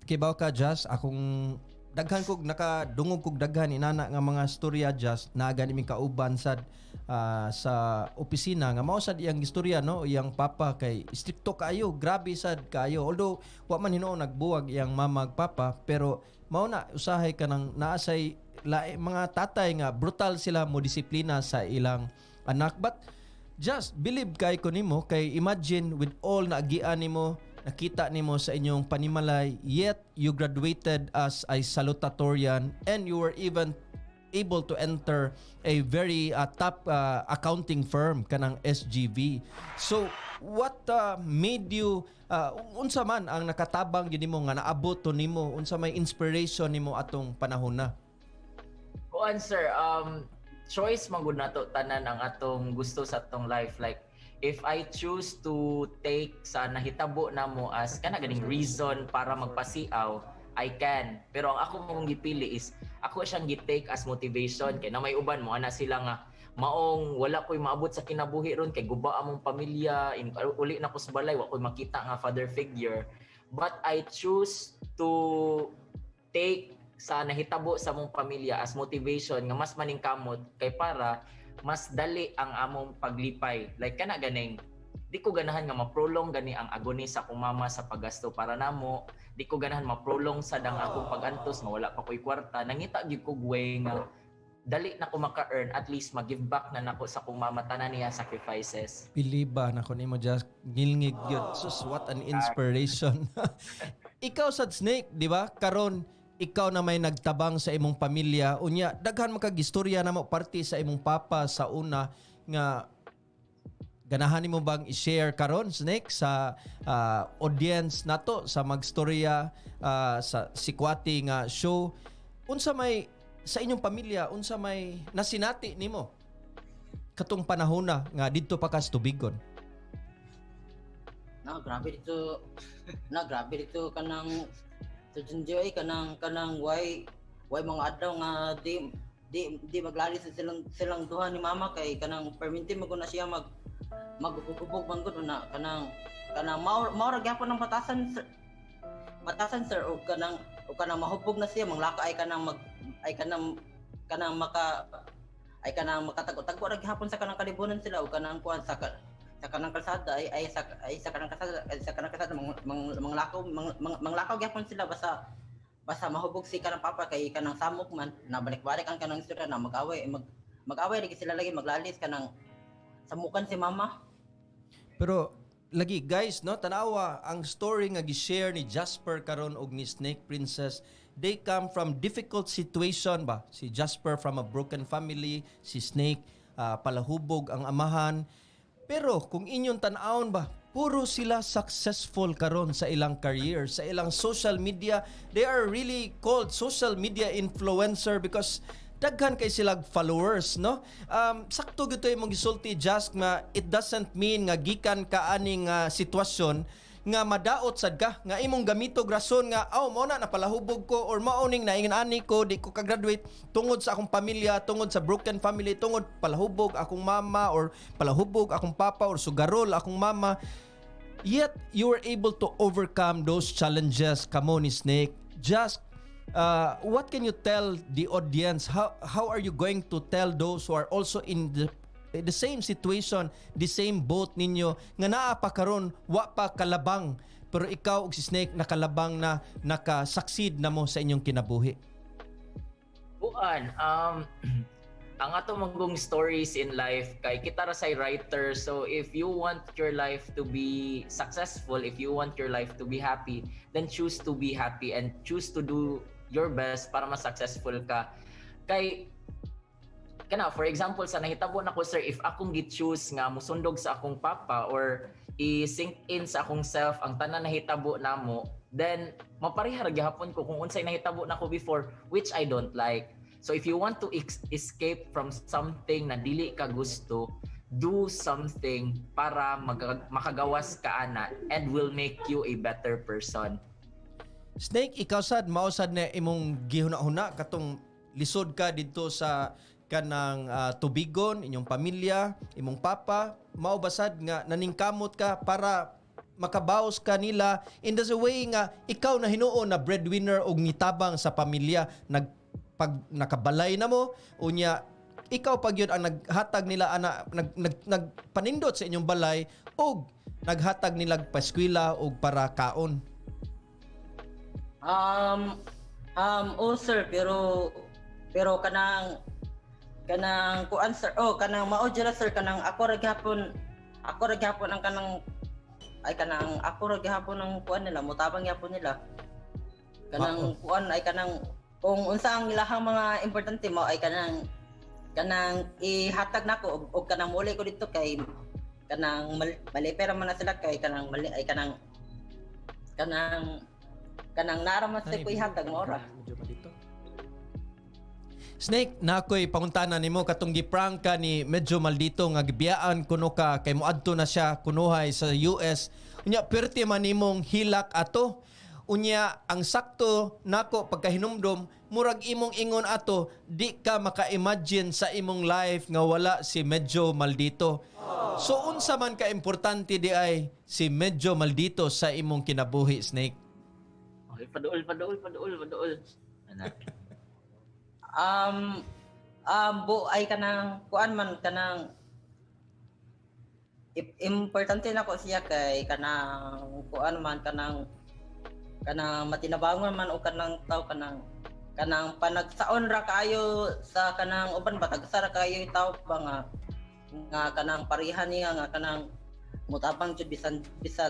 kibaw ka, Jas, akong daghan kog nakadungog kog daghan inana nga mga storya, Jas, naa gani mi kauban sad sa opisina nga mao sad iyang istorya, no? Iyang papa kay strikto kaayo, grabe sad kaayo, although wa man hinuon nagbuwag iyang mama ug papa, pero mao na usahay kanang naasay lae, mga tatay nga brutal sila mo disiplina sa ilang anak. But just believe kay ko nimo kay imagine with all na agian nimo, nakita nimo sa inyong panimalay, yet you graduated as a salutatorian and you were even able to enter a very top accounting firm kanang SGV. So what made you unsa man ang nakatabang gyud nimo nga naabot to nimo? Unsa may inspiration nimo atong panahon na? Kuan, sir, choice man gud nato tanan ang atong gusto sa atong life. Like if I choose to take sa nahitabo namo as kana ganing reason para magpasiaw, I can. Pero ang ako mong gipili is ako siyang gi-take as motivation, kay na may uban mo ana sila nga maong wala ko'y maabot sa kinabuhi ron kay guba among pamilya in, uli na ko sa balay, wa ko'y makita nga father figure. But I choose to take sa nahitabo sa among pamilya as motivation nga mas maningkamot kay para mas dali ang among paglipay. Like kana ganing di ko ganahan nga ma-prolong gani ang agony sa akong mama sa paggasto para namo. Di ko ganahan ma-prolong sa dang akong pagantos nga wala pa ko'y kwarta. Nangita gyud ko way nga dali na ko maka-earn, at least mag-give back na nako sa akong mama tanan niya sacrifices. Piliba na ko nimo, just ngilngig yun. Sus, what an inspiration. Ikaw sad, Snake, di ba? Karon ikaw na may nagtabang sa imong pamilya. Unya, daghan man kag istorya namo parte sa imong papa sa una nga ganahan nimo bang i-share karon, Snake, sa audience nato sa magstorya sa Sikwati nga show? Unsa may sa inyong pamilya, unsa may nasinati nimo katong panahon na nga didto pa ka sa tubigon? Na grabe dito na, grabe dito kanang sa Junjo ay kanang way mga adlaw nga di maglalis sa silang duha ni mama kay kanang perminti mo na siya maggubog man gud na kanang mao ra gyapon ang batasan, sir, batasan, sir, og kanang mahubog na siya, manglaka ay kanang mag ay kanang kanang maka ay kanang makatago-tago ra gihapon sa kanang kalibunan sila og kanang kuan sa kanang kalsada ay sa kanang kalsada ay sa kanang kalsada manglakaw gyapon sila basta basta mahubog si kanang papa kay kanang samok man na balik-balik ang kanang istorya na mag-away lagi sila, lagi maglalis, kanang samukan si mama. Pero lagi, guys, no, tanawa ang story nga gi-share ni Jasper karon og ni Snake Princess. They come from difficult situation ba? Si Jasper from a broken family, si Snake palahubog ang amahan. Pero kung inyong tan-awon ba, puro sila successful karon sa ilang career, sa ilang social media. They are really called social media influencer because daghan kay sila followers, no? Sakto gyud to imong gisulti, just nga it doesn't mean nga gikan ka aning sitwasyon nga madaot sad ka nga imong gamitog rason nga, "Aw, mao na napalahubog ko or mao ning naingon ani ko, di ko ka-graduate tungod sa akong pamilya, tungod sa broken family, tungod palahubog akong mama or palahubog akong papa or sugarol akong mama." Yet you were able to overcome those challenges kamo ni Snake. Just what can you tell the audience? How are you going to tell those who are also in the same situation, the same boat ninyo nga naa pa karon, wa pa kalabang, pero ikaw ug si Snake nakalabang na, naka-succeed na mo sa inyong kinabuhi? Kuan, ang ato manggong stories in life kay kita ra say writer. So if you want your life to be successful, if you want your life to be happy, then choose to be happy and choose to do your best para mas successful ka. Kay kana, for example, sa nahitabo nako, sir, if akong gi-choose nga musundog sa akong papa or i-sink in sa akong self ang tanan nahitabo namo, then mapareha ra gihapon ko kung unsay nahitabo nako before, which I don't like. So if you want to escape from something na dili ka gusto, do something para makagawas ka ana and will make you a better person. Snake, ikaw sad, mao sad na imong gihuna-huna katong lisod ka didto sa kanang tubigon, inyong pamilya, imong papa, mao ba sad nga naningkamot ka para makabaos ka nila in the way nga ikaw na hinuon na breadwinner og nitabang sa pamilya, nag pag nakabalay na mo, unya ikaw pag yun ang naghatag nila ana, nag, nag, nagpanindot sa inyong balay og naghatag nila paskwela og para kaon? Oh sir, pero kanang kuan sir, oh, kanang mao jud sir, kanang ako ra gihapon ang kanang ay kanang ako ra gihapon ang kuan nila, mutabang gihapon nila. Kanang kuan ay kanang kung unsa ang ilahang mga importante mo ay kanang ihatag nako og kanang muli ko dito kay kanang malipay ra man na sila kay kanang mali ay kanang nara man sila ko ihatag mo ra. Snake, na ako'y panguntana nimo katong giprank ka ni Medyo Maldito nga gibiyaan kuno ka kay moadto na siya kunuhay sa US. Unya perti man nimong hilak ato. Unya ang sakto nako pagkahinumdom, murag imong ingon ato, di ka maka-imagine sa imong life nga wala si Medyo Maldito. So unsa man ka importante di ay si Medyo Maldito sa imong kinabuhi, Snake? Okay, paduol, paduol, paduol, paduol. Ana. Bu ay kanang kuan man, kanang importante nako siya kay kanang kuan man, kanang matinabangon man o kanang tao, kanang panagsaon ra kaayo sa kanang uban ba, tagsa ra kaayo yung tao ba nga kanang pareha niya nga kanang mutabang jud bisan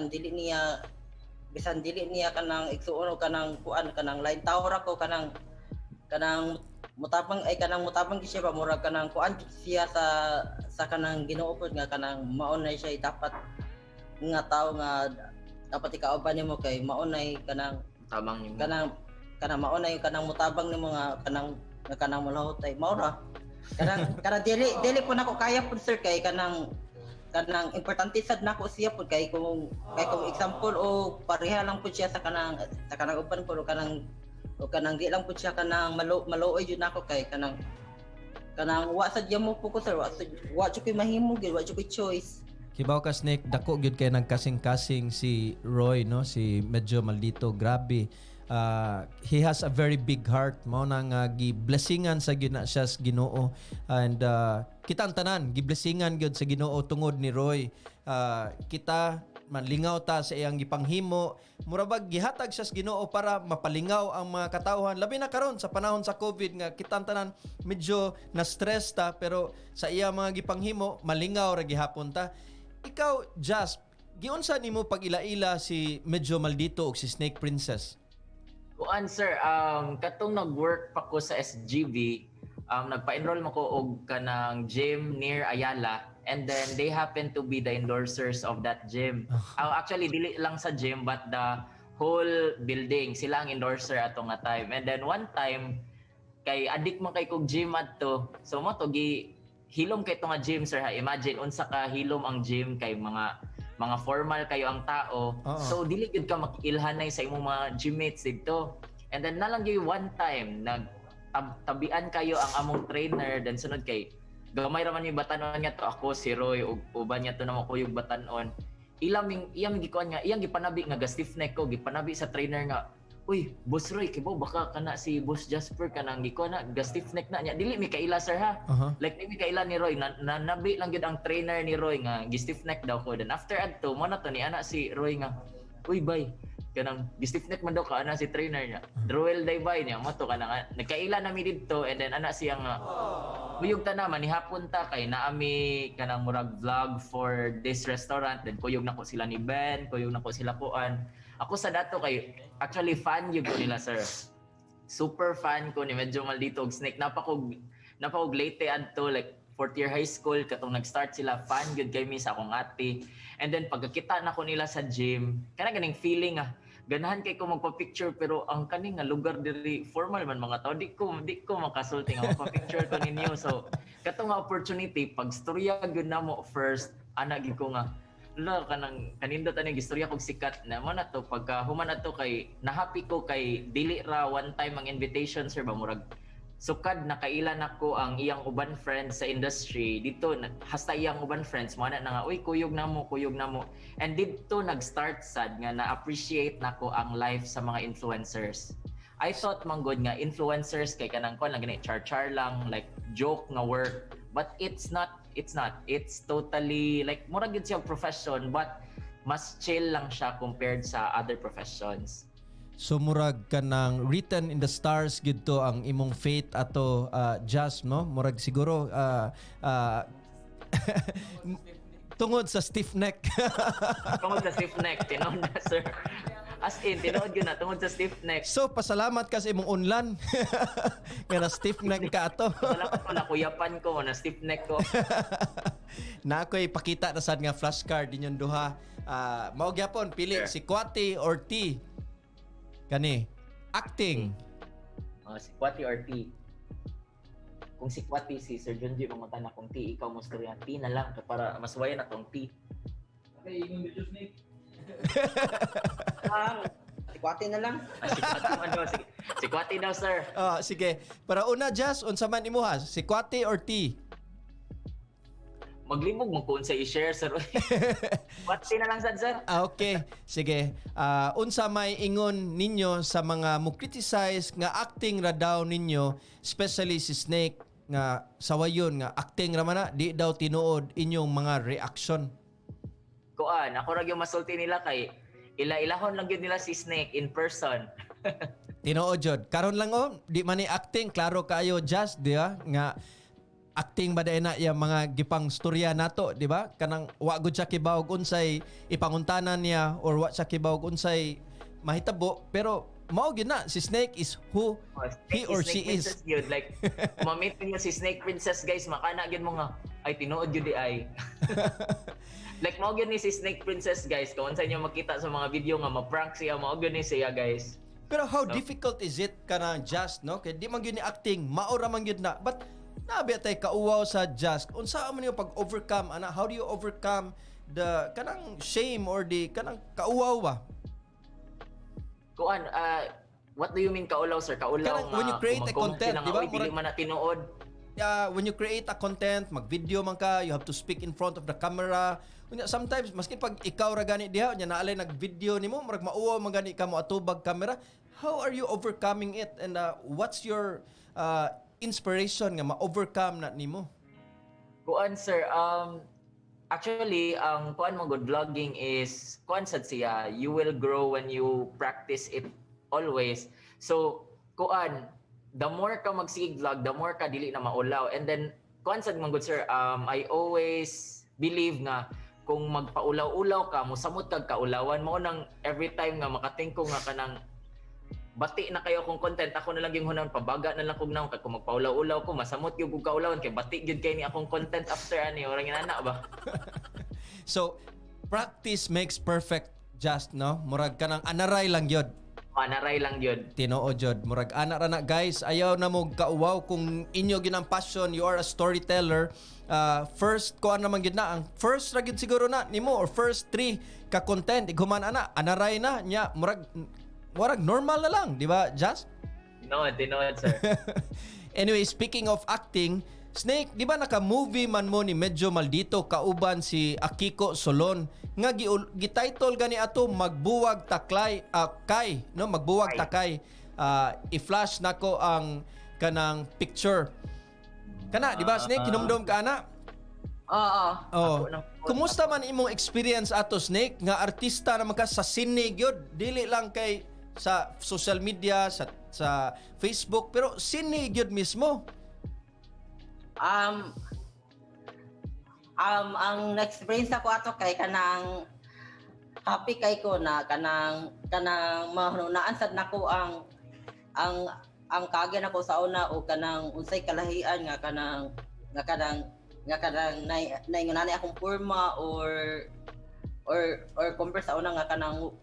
dili niya kanang igsuon o kanang kuan, kanang lain tao ra ko, kanang mutabang ay kanang mutabang gyud siya ba, murag kanang kuan jud siya sa kanang Ginoo pud nga kanang mao na siya dapat nga tao nga dapat ikauban nimo kay mao nay kanang Tabang nimo. Kanang mao na yung kanang mutabang nimo nga kanang mulahutay mao ra kanang dili po nako kaya pud sir, kay kanang importante sad nako siya pud kay kung example o pareha lang pud siya sa kanang uban pud o kanang di lang pud siya kanang maluoy jud nako kay kanang wa sad mo po ko sir, wa jud koy mahimo gyud, wa jud koy choice. Kibaw ka, Snake, dako gyud kay nagkasing-kasing si Roy, no, si Medyo Maldito, grabe. He has a very big heart. Mao na nga gi-blessingan sa gyud na siya sa Ginoo. And kita ang tanan gi-blessingan gyud sa Ginoo tungod ni Roy. Kita manlingaw ta sa iyang gipanghimo. Mura bag gihatag siya sa Ginoo para mapalingaw ang mga katawhan. Labi na karon sa panahon sa COVID nga kita ang tanan medyo na stress ta, pero sa iya mga gipanghimo malingaw ra gihapon ta. Ikaw, Jasp, giunsa nimo pag-ila-ila si Medyo Maldito ug si Snake Princess? Kuan sir, katong nag-work pa ko sa SGB, nagpa-enroll mo ko og kanang gym near Ayala and then they happen to be the endorsers of that gym. Actually dili lang sa gym but the whole building, sila ang endorser ato nga time. And then one time kay addict man kay kog gym adto. So mo to gi hilom kay to nga gym sir ha. Imagine unsa ka hilom ang gym kay mga formal kayo ang tao. So dili gyud ka makiilhanay sa imong mga gymmates didto. And then nalang gyud one time nag tabian kayo ang among trainer, then sunod kay gamay ra man yung batanon nga to, ako si Roy ug uban niya to na makuyog batanon. Ilang ming iyang gikuan nga iyang gipanabi nga ga stiff neck ko, gipanabi sa trainer nga, "Uy, Boss Roy, kibaw baka kana si Boss Jasper kanang gikuan na ga stiff neck na niya." Dili mi kaila sir ha. Like di mi kaila ni Roy na, nabi lang gyud ang trainer ni Roy nga gi stiff neck daw ko. Then after adto mo na to ni ana si Roy nga, "Uy bay, kanang gi stiff neck man daw ka ana si trainer niya." "Roel day bay niya mo to kanang nagkaila na mi didto." And then ana siya nga kuyog ta naman ni hapon ta kay naami kanang murag vlog for this restaurant. Then kuyog nako sila ni Ben, kuyog nako sila kuan. Ako sa dato kay actually fan gyud ko nila sir, super fan ko ni Medyo Maldito og Snake. Napakog Leyte adto like fourth year high school katong nag-start sila, fan gyud kay mi sa akong ate. And then pagkakita nako nila sa gym, kana ganing feeling ah, ganahan kay ko magpa-picture, pero ang kani nga lugar diri, formal man mga tao, di ko makasulti nga magpa-picture ko ninyo. So katong nga opportunity, pag storya gyud namo first ana gyud ko nga, "Lo, kanang kanindot ani gistorya kog sikat na mo na to." Pagka human ato kay nahappy ko kay dili ra one time ang invitation, sir, ba, murag sukad nakailan nako ang iyang uban friends sa industry dito hasta iyang uban friends mo na nga, "Uy, kuyog namo, kuyog namo." And didto nag-start sad nga na-appreciate nako ang life sa mga influencers. I thought man gud nga influencers kay kanang kon lang gani, char-char lang, like joke nga work, but it's not, it's not, it's totally like murag gyud siya profession, but mas chill lang siya compared sa other professions. So murag kanang written in the stars gid to ang imong fate ato, Jazz, no? Murag siguro tungod sa stiff neck. Tungod sa stiff neck, tinuod na, sir. As in, tinuod yun na, tungod sa stiff neck. So pasalamat ka sa imong unlan nga na stiff neck ka ato. Salamat ko na kuyapan ko na stiff neck ko. Na ako'y pakita na sad nga flashcard ninyong duha. Mao gyapon pili si Kwati or T. Kani acting. Si Kwati or T? Kung si Kwati, si Sir Junji mangutan na. Kung T, ikaw mo storya. T na lang kay para masuwayan na tong T. Okay, ingon dito, Snake. Sikwate na lang. Ah, si Kwati man daw. Si Kwati daw, sir. Ah, sige. Para una, Jazz, unsa man imuha? Si Kwati or T? Maglibog mo kung sa i-share, sir. Kwati na lang sad, sir. Ah, okay. Sige. Ah, unsa may ingon ninyo sa mga mo criticize nga acting ra daw ninyo, especially si Snake nga sawayon nga acting ra man na, di daw tinuod inyong mga reaction? Kuan, ako ra gyud masulti nila kay ila-ilahon lang gyud nila si Snake in person. Tinuod jud. Karon lang oh, di man ni acting, klaro kaayo, just di ba? Nga acting ba dai na yung mga gipang storya nato, di ba? Kanang wa gud siya kibaw unsay ipanguntanan niya or wa siya kibaw unsay mahitabo, pero mao gyud na si Snake is who Oh, he Snake or is she Snake is. Princess gyud. Like ma-meet niyo si Snake Princess, guys, makana gyud mo nga, "Ay, tinuod gyud di ay." Like mao gyud ni si Snake Princess, guys. Kung unsa inyo makita sa mga video nga ma-prank siya, mao gyud ni siya, guys. Pero how difficult is it kana, just, no? Kay di man gyud ni acting, mao ra man gyud na. But nabi tay kauwaw sa just. Unsa man yung pag-overcome ana? How do you overcome the kanang shame or the kanang kauwaw ba? Kuan, what do you mean kaulaw, sir? Kaulaw Kanang nga when you create a kung mag-comment content, sila nga, di ba? "Uy, dili man na tinuod." When you create a content, mag-video man ka, you have to speak in front of the camera. Unya, sometimes maski pag ikaw ra gani diha, unya naalay nag-video nimo, murag mauwaw man gani ka mo atubag camera. How are you overcoming it and what's your inspiration nga ma-overcome na nimo? Kuan, sir, actually ang kuan mo good vlogging is kuan sad siya, you will grow when you practice it always. So kuan, the more ka magsigig vlog, the more ka dili na maulaw. And then kuan sad man good, sir, I always believe nga kung magpaulaw-ulaw ka, mosamot kag kaulawan. Mao nang every time nga makating ko nga kanang bati na kayo akong content, ako na lang yung hunan, pabaga na lang kog naon kay kung magpaulaw-ulaw ko, masamot gyud kog kaulawan kay bati gyud kay ni akong content after ani, orang inana ba. So, practice makes perfect, just, no? Murag kanang anaray lang yun. Anaray lang gyud. Tinuod jud. Murag ana ra na, guys. Ayaw na mo kauwaw kung inyo ginang passion, you are a storyteller. First ko naman gyud na ang first ra gyud siguro na nimo or first three ka content ighuman ana, anaray na nya, murag normal na lang, di ba, Just? Tinuod, tinuod, sir. Anyway, speaking of acting, Snake, di ba naka-movie man mo ni Medyo Maldito kauban si Akiko Solon nga gi-title gani ato Magbuwag Taklay, Kay, no? Magbuwag Kay. Takay. I-flash nako ang kanang picture. Kana, di ba, Snake? Hinumdum ka ana? Oo. Oh. Ako nang- Kumusta man imong experience ato, Snake, nga artista naman ka sa sine gyud, dili lang kay sa social media, sa Facebook, pero sine gyud mismo? Ang na-experience ako ato kay kanang happy kay ko na kanang mahununaan sad nako ang kagyan ako sa una o kanang unsay kalahian nga kanang nga kanang naingon akong porma or compare sa una nga kanang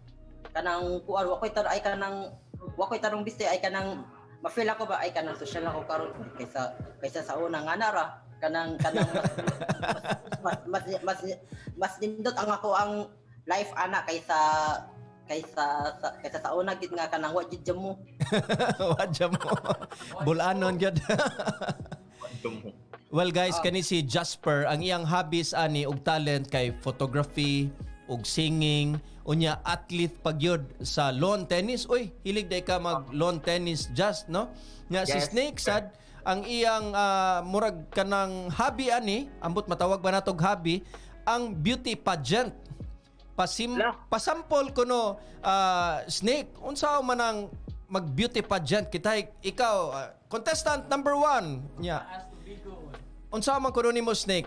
kanang kuan wa koy tar ay kanang wa koy tarong biste ay kanang ma-feel ako ba ay kanang social ako karon kaysa kaysa sa una nga nara kanang kanang mas mas mas mas, mas nindot ang ako ang life ana kaysa kaysa sa, kaysa sa una gid nga kanang wa gid mo. Wadya mo. Bulanon gyud. Well guys, kani si Jasper, ang iyang hobbies ani og talent kay photography ug singing, unya athlete pagyud sa lawn tennis. Uy, hilig day ka mag lawn tennis just, no? Nya si Yes. Snake sad ang iyang murag kanang hobby ani, ambot matawag ba natog hobby, ang beauty pageant. Pasim La. Pasampol kuno, Snake, unsa man ang mag beauty pageant kita, ikaw contestant number 1 nya? Taas to bigo. Unsa man kuno nimo, Snake?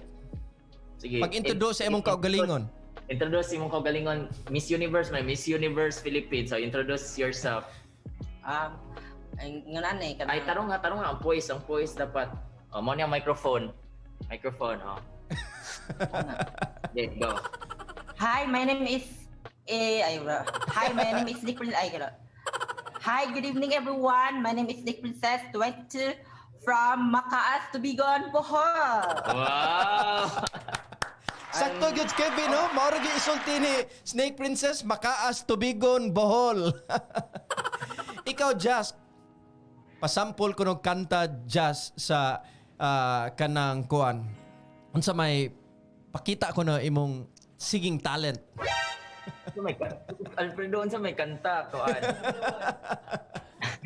Sige. Pag-introduce sa imong kaugalingon. Introduce imong kaugalingon. Miss Universe, may Miss Universe Philippines. So introduce yourself. Ay nga nanay kanang Ay, tarong nga, tarong nga ang poise dapat. Oh, mo niya microphone. Microphone, oh. Okay, go. Hi, my name is eh ay bro. Hi, my name is Nick Princess. Ay, gano'n. Hi, good evening, everyone. My name is Nick Princess, 22, from Makaas, Tubigon, Bohol. Wow! Sakto gyud, Kevin, no? Mao ra gyud isulti ni Snake Princess, Makaas, Tubigon, Bohol. Ikaw, Jazz, pasampol kuno kanta, Jazz, sa kanang kuan. Unsa may pakita ko na imong singing talent. Unsa may kanta? Alfredo, unsa may kanta kuan?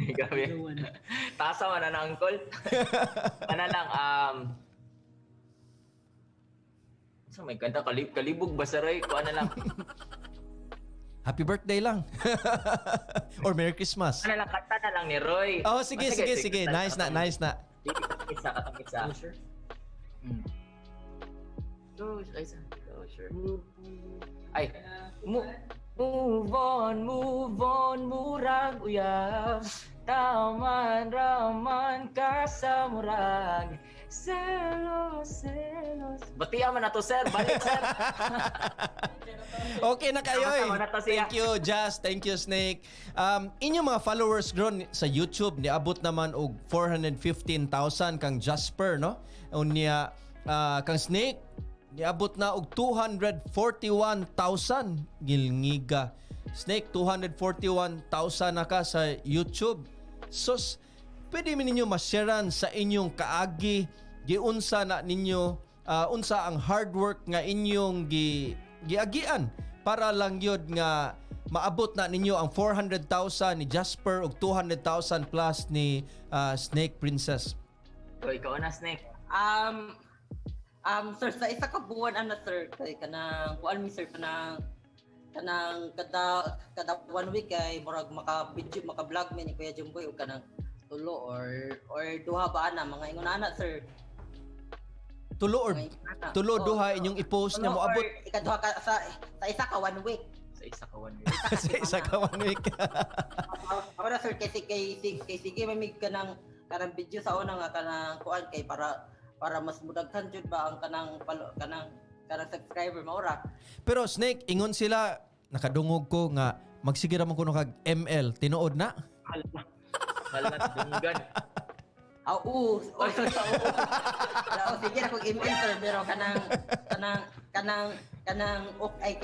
Grabe. Tasa man na uncle. Ana lang unsa may kanta kalibog ba sa Roy? Kuan na lang. Happy birthday lang. Or Merry Christmas. Ano lang, kanta na lang ni Roy. Oh, sige, sige, sige. Nice na, nice na. Sige, katong isa, katong isa. Sure. Go, ay, go, sure. Ay, move on, murag uyab. Taman raman ka sa murag. Selos, selos. Batiya man na to, sir. Balik, sir. Okay na kayo eh. Tama na to siya. Thank you, Jazz. Thank you, Snake. Inyong mga followers ron sa YouTube, niabot naman og 415,000 kang Jasper, no? Unya, kang Snake, niabot na og 241,000. Gilngiga. Snake, 241,000 na ka sa YouTube. Sus, pwede mi ninyo masharean sa inyong kaagi, giunsa na ninyo, unsa ang hard work nga inyong giagian para lang yun nga maabot na ninyo ang 400,000 ni Jasper ug 200,000 plus ni Snake Princess? Go, ikaw na, Snake. Sir, sa isa ka buwan ana sir, kay kanang kuan mi sir kanang kanang kada kada one week kay murag maka video, maka vlog mi ni Kuya Jumboy og kanang tulo or duha ba ana, mga ingon ana sir. Tulo or Mga ingon ana. tulo Oo, duha inyong i-post tulo nga moabot or ikaduha ka sa isa ka one week. Sa isa ka 1 week. Sa isa ka one week. Ako na sir kasi kay sige mamig kanang kanang video sa una nga kanang kuan kay para para mas mudaghan jud ba ang kanang kanang kanang subscriber maura. Pero Snake, ingon sila, nakadungog ko nga magsige ra man kuno kag ML, tinuod na? Hala, dunggan. Ah, oo, oh, sir, oo. Wala, oh, sige na kung email sir pero kanang kanang kanang kanang okay ay,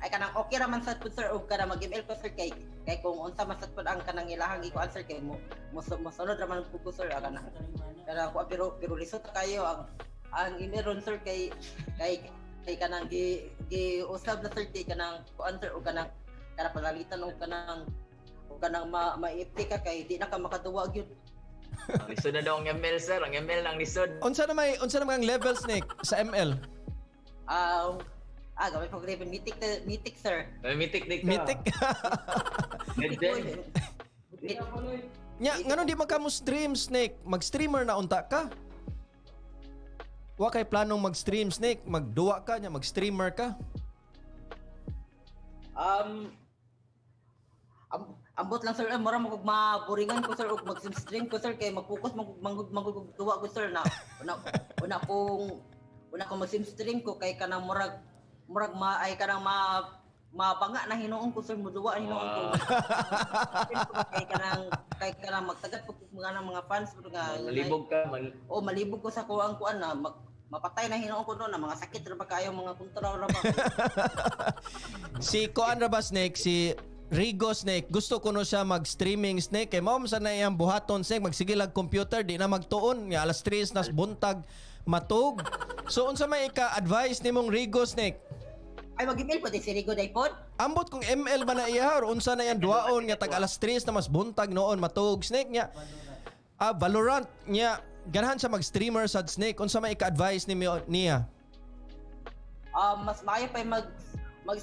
ay kanang okay ra man sad pud sir og kanang mag-email ko sir kay kay kung unsa man sad pud ang kanang ilahang ikuan sir kay mo mosunod ra man pud ko sir ang kanang kanang kuan pero pero lisod ta kayo ang email ron sir kay kay kay kanang gi gi usab na sir kay kanang kuan sir og kanang kanang palalitan og kanang ma maipti ka kay di na ka makaduwa gyud. Lisod na daw ang ML, sir. Ang ML lang lisod. Unsa na may ang level, Snake, sa ML? Gawin ko level mythic mythic sir. May mythic di ka. Mythic. Legend. Mythic. Nya, ngano di man ka mo stream, Snake? Mag-streamer na unta ka? Wa kay planong mag-stream, Snake? Magduwa ka nya, mag-streamer ka? Ambot lang sir, eh, mura mo kog maboringan ko sir og mag-stream ko sir kay mag-focus mag mag duwa ko sir na una una kung Una ko mag-stream ko kay kanang murag murag ma ay kanang ma mabanga na hinuon ko, sir, muduwa hinuon ko. Kay kanang magtagad ko mga ng mga fans pero nga Malibog ka mal. Oh, malibog ko sa kuang kuan na mapatay na hinuon ko noon na mga sakit ra ba kayo, mga kontra ra ba. Si Kuan ra ba, Snake, si Rigo, Snake, gusto ko no siya mag-streaming, Snake. Kay mao man sa na iyang buhaton, Snake, magsige lag computer, di na magtuon nga alas 3 nas buntag matug. So unsa may ika-advise nimong Rigo, Snake? Ay, mag-email po din si Rigo Daypod. Ambot kung ML ba na iya or unsa na yan duwaon nga tag alas 3 na mas buntag noon matug, Snake, niya. Ah, Valorant niya, ganahan siya mag-streamer sad, Snake. Unsa may ika-advise nimo niya? Mas maayo pa mag mag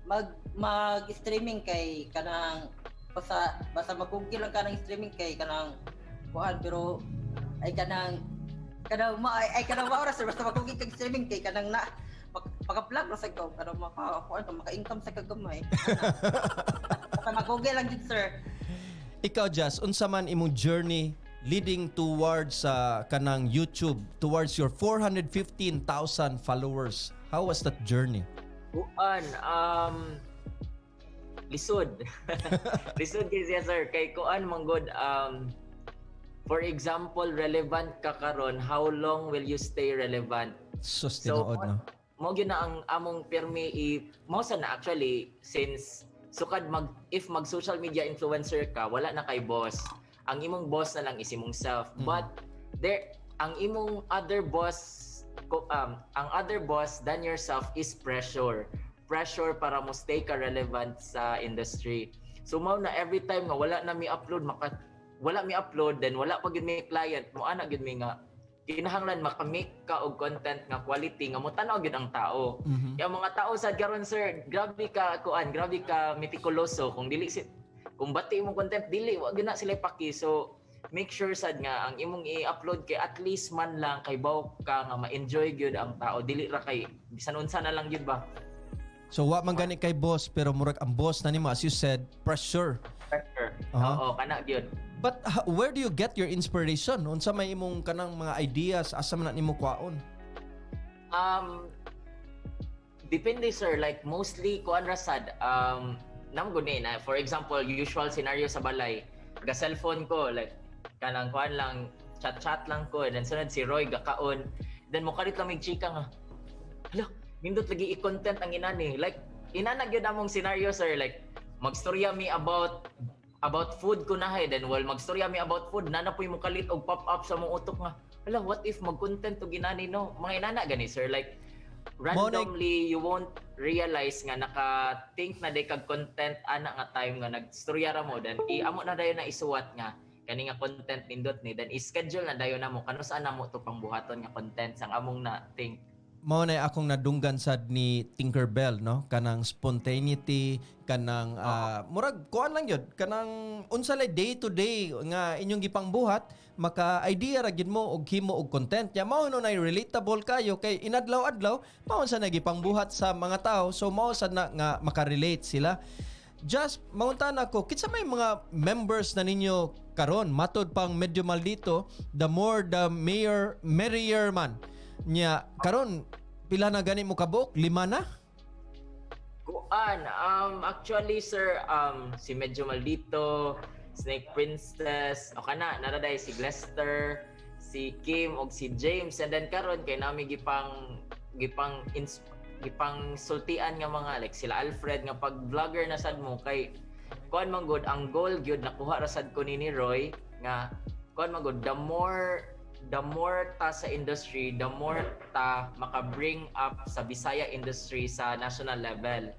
mag mag-streaming kay kanang basta basta magkugil lang ka ng streaming kay kanang kuan, pero ay kanang kanang ma ay, ay kanang maoras, sir, basta magkugil kag streaming kay kanang na paka-vlog ra sa ko kanang maka kuan ka, maka-income sa kagamay. Basta magkugil lang gid, sir. Ikaw, Jas, unsa man imong journey leading towards sa kanang YouTube, towards your 415,000 followers? How was that journey? Kuan, lisod. Lisod kay siya, sir. Kay kuan man gud, for example, relevant ka karon, how long will you stay relevant? Sus, So, tinuod, no? Mao gyud na ang among pirmi i mao sa na actually since sukad mag if mag social media influencer ka, wala na kay boss. Ang imong boss na lang is imong self. But there ang imong other boss ang other boss than yourself is pressure. Pressure para mo stay ka relevant sa industry. So mao na every time nga wala na mi upload, maka wala mi upload, then wala pa gyud mi client mo, ana gyud mi nga kinahanglan maka-make ka og content nga quality nga mo-tan-aw gyud ang tao. Kaya mga tao sad karon, sir, grabe ka kuan, grabe ka metikuloso. Kung dili si kung bati imong content, dili wa gyud na sila paki. So make sure sad nga ang imong i-upload kay at least man lang kay baw ka nga ma-enjoy gyud ang tao, dili ra kay bisan unsa na lang gyud ba. So wa man gani kay boss, pero murag ang boss na nimo, as you said, pressure. Pressure. Oo, kana gyud. But where do you get your inspiration? Unsa may imong kanang mga ideas, asa man na nimo kwaon? Depende, sir, like mostly kuan ra sad, nam guni na for example, usual scenario sa balay, ga cellphone ko, like kanang kuan lang, chat chat lang ko, and then sunod si Roy gakaon, then mo kalit lang mig chika nga, hala, nindot lagi i-content ang inani. Like inana gyud among scenario, sir, like magstorya mi about food kunahay, then while magstorya mi about food, nana po'y mo kalit og pop up sa mong utok nga, hala, what if mag-content og inani, no? Mga inana gani, sir, like randomly you won't realize nga naka-think na day kag content ana nga time nga nagstorya ra mo, then i-amo na dayon na isuwat nga kani nga content nindot ni, then i-schedule na dayon namo kanus ana mo to pangbuhaton nga content sang among na think. Mao na akong nadunggan sad ni Tinkerbell, no, kanang spontaneity, kanang murag kuan lang yun, kanang unsa lay day to day nga inyong gipangbuhat, maka idea ra gid mo og himo og content ya. Mao no na relatable kayo kay inadlaw-adlaw mao sa nagipangbuhat sa mga tao, so mao sad na nga makarelate sila. Just mangutana ko, kinsa may mga members na ninyo karon? Matod pang Medyo Maldito, the more the mayor merrier man. Nya karon pila na gani mo kabuok? Lima na? Kuan, actually, sir, si Medyo Maldito, Snake Princess, o kana, naraday si Glester, si Kim og si James, and then karon kay nami gipang gipang ins, gipang sultian nga mga like sila Alfred nga pag vlogger na sad mo kay kuan man gud, ang goal gyud nakuha ra sad ko ni Roy nga kuan man gud, the more ta sa industry, the more ta maka-bring up sa Bisaya industry sa national level.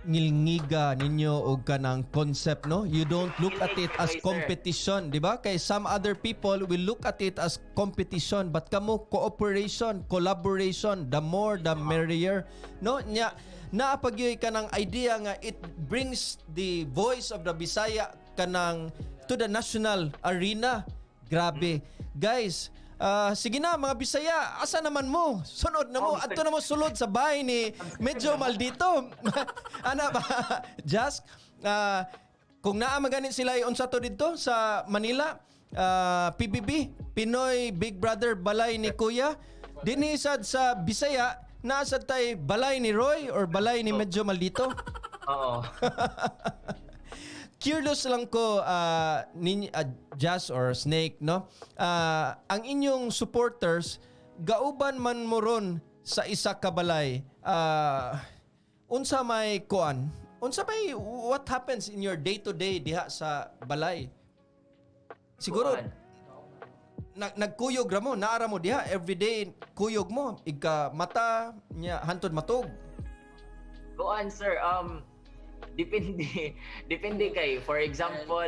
Ngilngiga ninyo og kanang concept, no? You don't look at it as Sir. Competition, di ba? Kay some other people will look at it as competition, but kamo, cooperation, collaboration, the more the merrier, no? Nya naa pagyoy kanang idea nga it brings the voice of the Bisaya kanang to the national arena. Grabe guys. Ah, sige na mga Bisaya, asa naman mo? Sunod na mo, adto na mo sulod sa bahay ni Medyo Maldito. Ana ba? Just kung naa magani sila unsa to didto sa Manila, PBB, Pinoy Big Brother Balay ni Kuya. Dinhi sad sa Bisaya, naa sad tay balay ni Roy or balay ni Medyo Maldito. Oo. Curious lang ko, Jazz or Snake, no? Ang inyong supporters gauban man mo ron sa isa ka balay. Unsa may kuan? Unsa may what happens in your day to day diha sa balay? Siguro Kuan. Nagkuyog ra mo, naara mo diha everyday, kuyog mo igka mata nya hantod matug. Kuan, sir, depende depende kay, for example,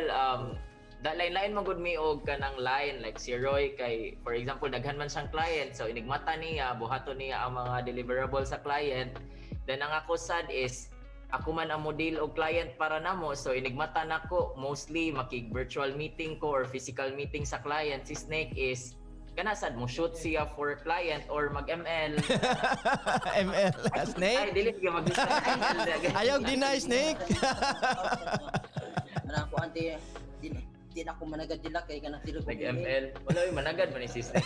da lain-lain man gud mi og kanang line, like si Roy kay, for example, daghan man siyang client, so inigmata niya, buhaton niya ang mga deliverable sa client. Then ang ako sad is ako man ang model og client para namo, so inigmata nako, mostly makig virtual meeting ko or physical meeting sa client. Si Snake is kana sad mo shoot siya for client or mag ML. ML. Ay, Snake. dili gyud mag Ayaw deny, Snake. Ano ako ante di di na ako managad dila kay kanang sila ko. Nag-ML. Wala yung managad man ni si Snake.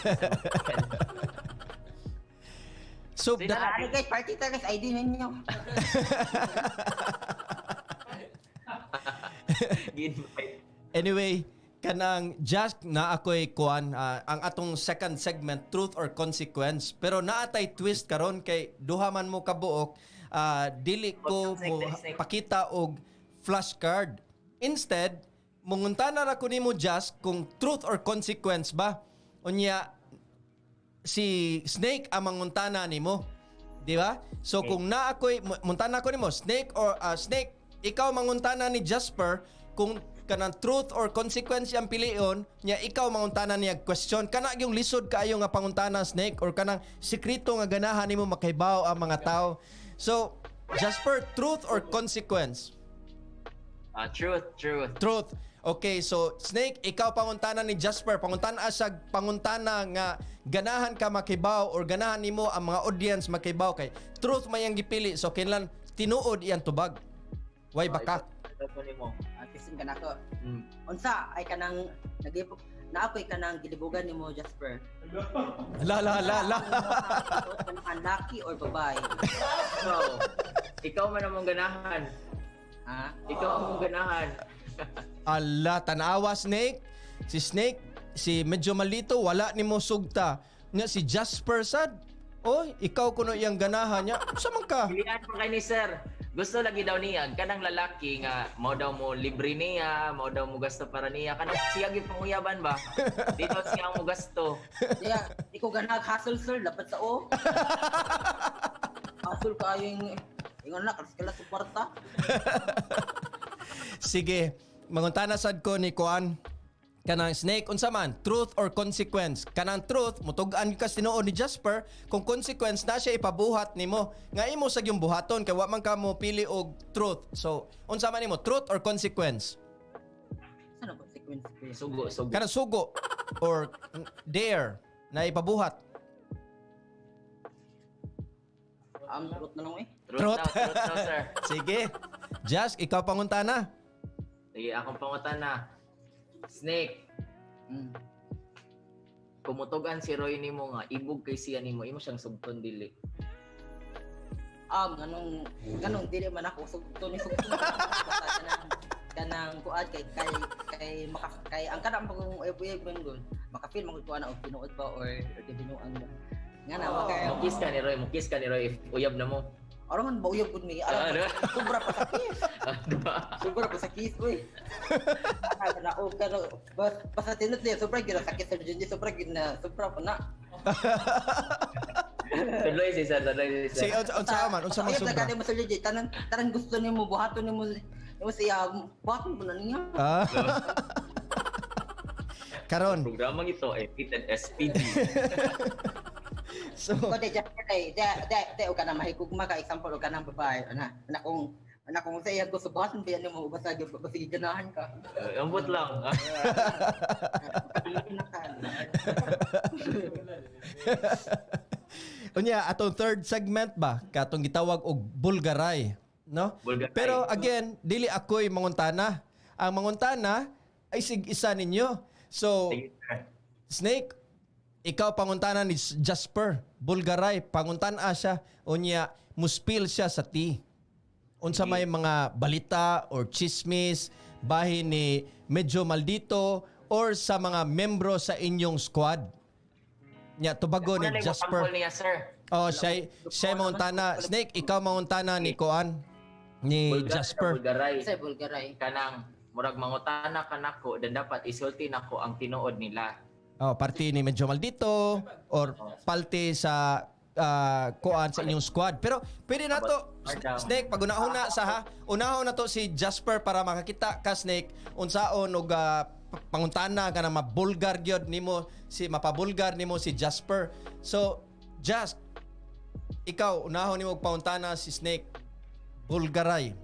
So Sino na? Ano guys, party ta guys, ID ninyo. Gi-invite. Anyway, kanang just na ako'y kuan, ang atong second segment, truth or consequence. Pero naatay twist karon kay duha man mo kabuok, dili ko mo pakita og flashcard. Instead, munguntana ra ko nimo, just kung truth or consequence ba. Unya si Snake ang manguntana nimo. Di ba? So kung naa ako'y muntana ko nimo, Snake or Snake, ikaw manguntana ni Jasper kung kanang truth or consequence ang pilion niya, ikaw manguntana niya question. Kana yung lisod kaayo nga panguntana, Snake, or kanang sikreto nga ganahan nimo makaibaw ang mga tao. So, Jasper, truth or consequence? Ah, truth, truth. Truth. Okay, so Snake, ikaw panguntana ni Jasper, panguntana sa panguntana nga ganahan ka makibaw or ganahan nimo ang mga audience makibaw kay truth may ang gipili. So kinlan tinuod iyang tubag. Way bakak. Ito ko nimo. Ang question ka nako. Unsa ay kanang nagipok na ako'y kanang gilibugan nimo, Jasper? La la la la. Ang laki or babae? So, ikaw man ang mong ganahan. Ha? Ikaw ang mong ganahan. Ala, tanawa, Snake. Si Snake, si Medyo Malito wala nimo sugta. Nya si Jasper sad. Oh, ikaw kuno iyang ganahan niya. Sa man ka? Pilihan pa kay ni sir. Gusto lagi daw niya kanang lalaki nga mo daw mo libre niya, mo daw mo gasto para niya. Kanang siya gyud panguyaban ba? Di daw siya ang mo gasto. Di, di ko ganag hustle, sir, dapat sa o. Hustle kayo yung ingon na kalas kala suporta. Sige, manguntana sad ko ni Kuan. Kanang Snake, unsa man, truth or consequence? Kanang truth, mutug-an ka sa tinuod ni Jasper. Kung consequence na siya ipabuhat nimo. Nga imo sa yung buhaton kay wa man ka mo pili og truth. So, unsa man nimo, truth or consequence? Saan ang consequence ko? Sugo, sugo. Kanang sugo or dare na ipabuhat. Truth na lang eh. Truth, Truth. daw, truth daw, sir. Sige. Jas, ikaw panguntana. Sige, akong pangutana. Snake, kumutugan si Roy nimo nga ibog kay siya nimo, imo siyang sugton dili? Ganong ganong dili man ako sugto ni sugto. Basta kanang kanang kuan kay kay kay maka kay ang kanang pag uyab man gud maka-feel man gud ko ana og tinuod ba or gibinuang ba. Nga na maka Mukis ka ni Roy, mukis ka ni Roy if uyab na mo. Aron man ba uyab gud mi. Ah, Aron ano? sobra pa sa kiss. Diba? Sobra pa sa kiss uy. Ay, na o pero basta tinuod niya sobra gyud na sa kiss, Sir Junji, sobra gyud na sobra pa na. Tuloy si sir, tuloy si sir. Sige, unsa man, unsa man Uyab na sobra? gani mo, Sir Junji, tanan tanan gusto nimo buhaton nimo nimo siya, buhaton mo na niya. Ah. Karon. Programang ito ay rated SPD. So, Ko de Jasper kay de de de o kana mahigugma ka, example o kanang babae ana ana kung sa iya gusto buhaton ba nimo basta basta ganahan ka. Ambot lang. Piliin na ka. Unya atong third segment ba katong gitawag og Bulgaray, no? Bulgaray. Pero again, dili ako'y manguntana. Ang manguntana ay sig isa ninyo. So, Sige, sir. Snake, Ikaw pangutana ni Jasper Bulgaray, pangutan-a siya unya muspil siya sa tea. Unsa may mga balita or chismis bahin ni Medyo Maldito or sa mga membro sa inyong squad. Nya tubago ni Ano na lang Jasper. mo niya, sir? Oh, siya siya manguntana. Snake, ikaw manguntana ni Kuan ni Bulgar na Jasper. Bulgaray. Sa Bulgaray. Kanang murag mangutana kanako dan dapat isulti nako ang tinuod nila. Oh, parte ni Medyo Maldito or parte sa kuan sa inyong squad. Pero pwede na to, Snake, pag unahon na sa ha, unahon na to si Jasper para makakita ka, Snake, unsaon og panguntana ka na mabulgar gyud nimo si mapabulgar nimo si Jasper. So, Jas, ikaw unahon nimo og panguntana si Snake Bulgaray.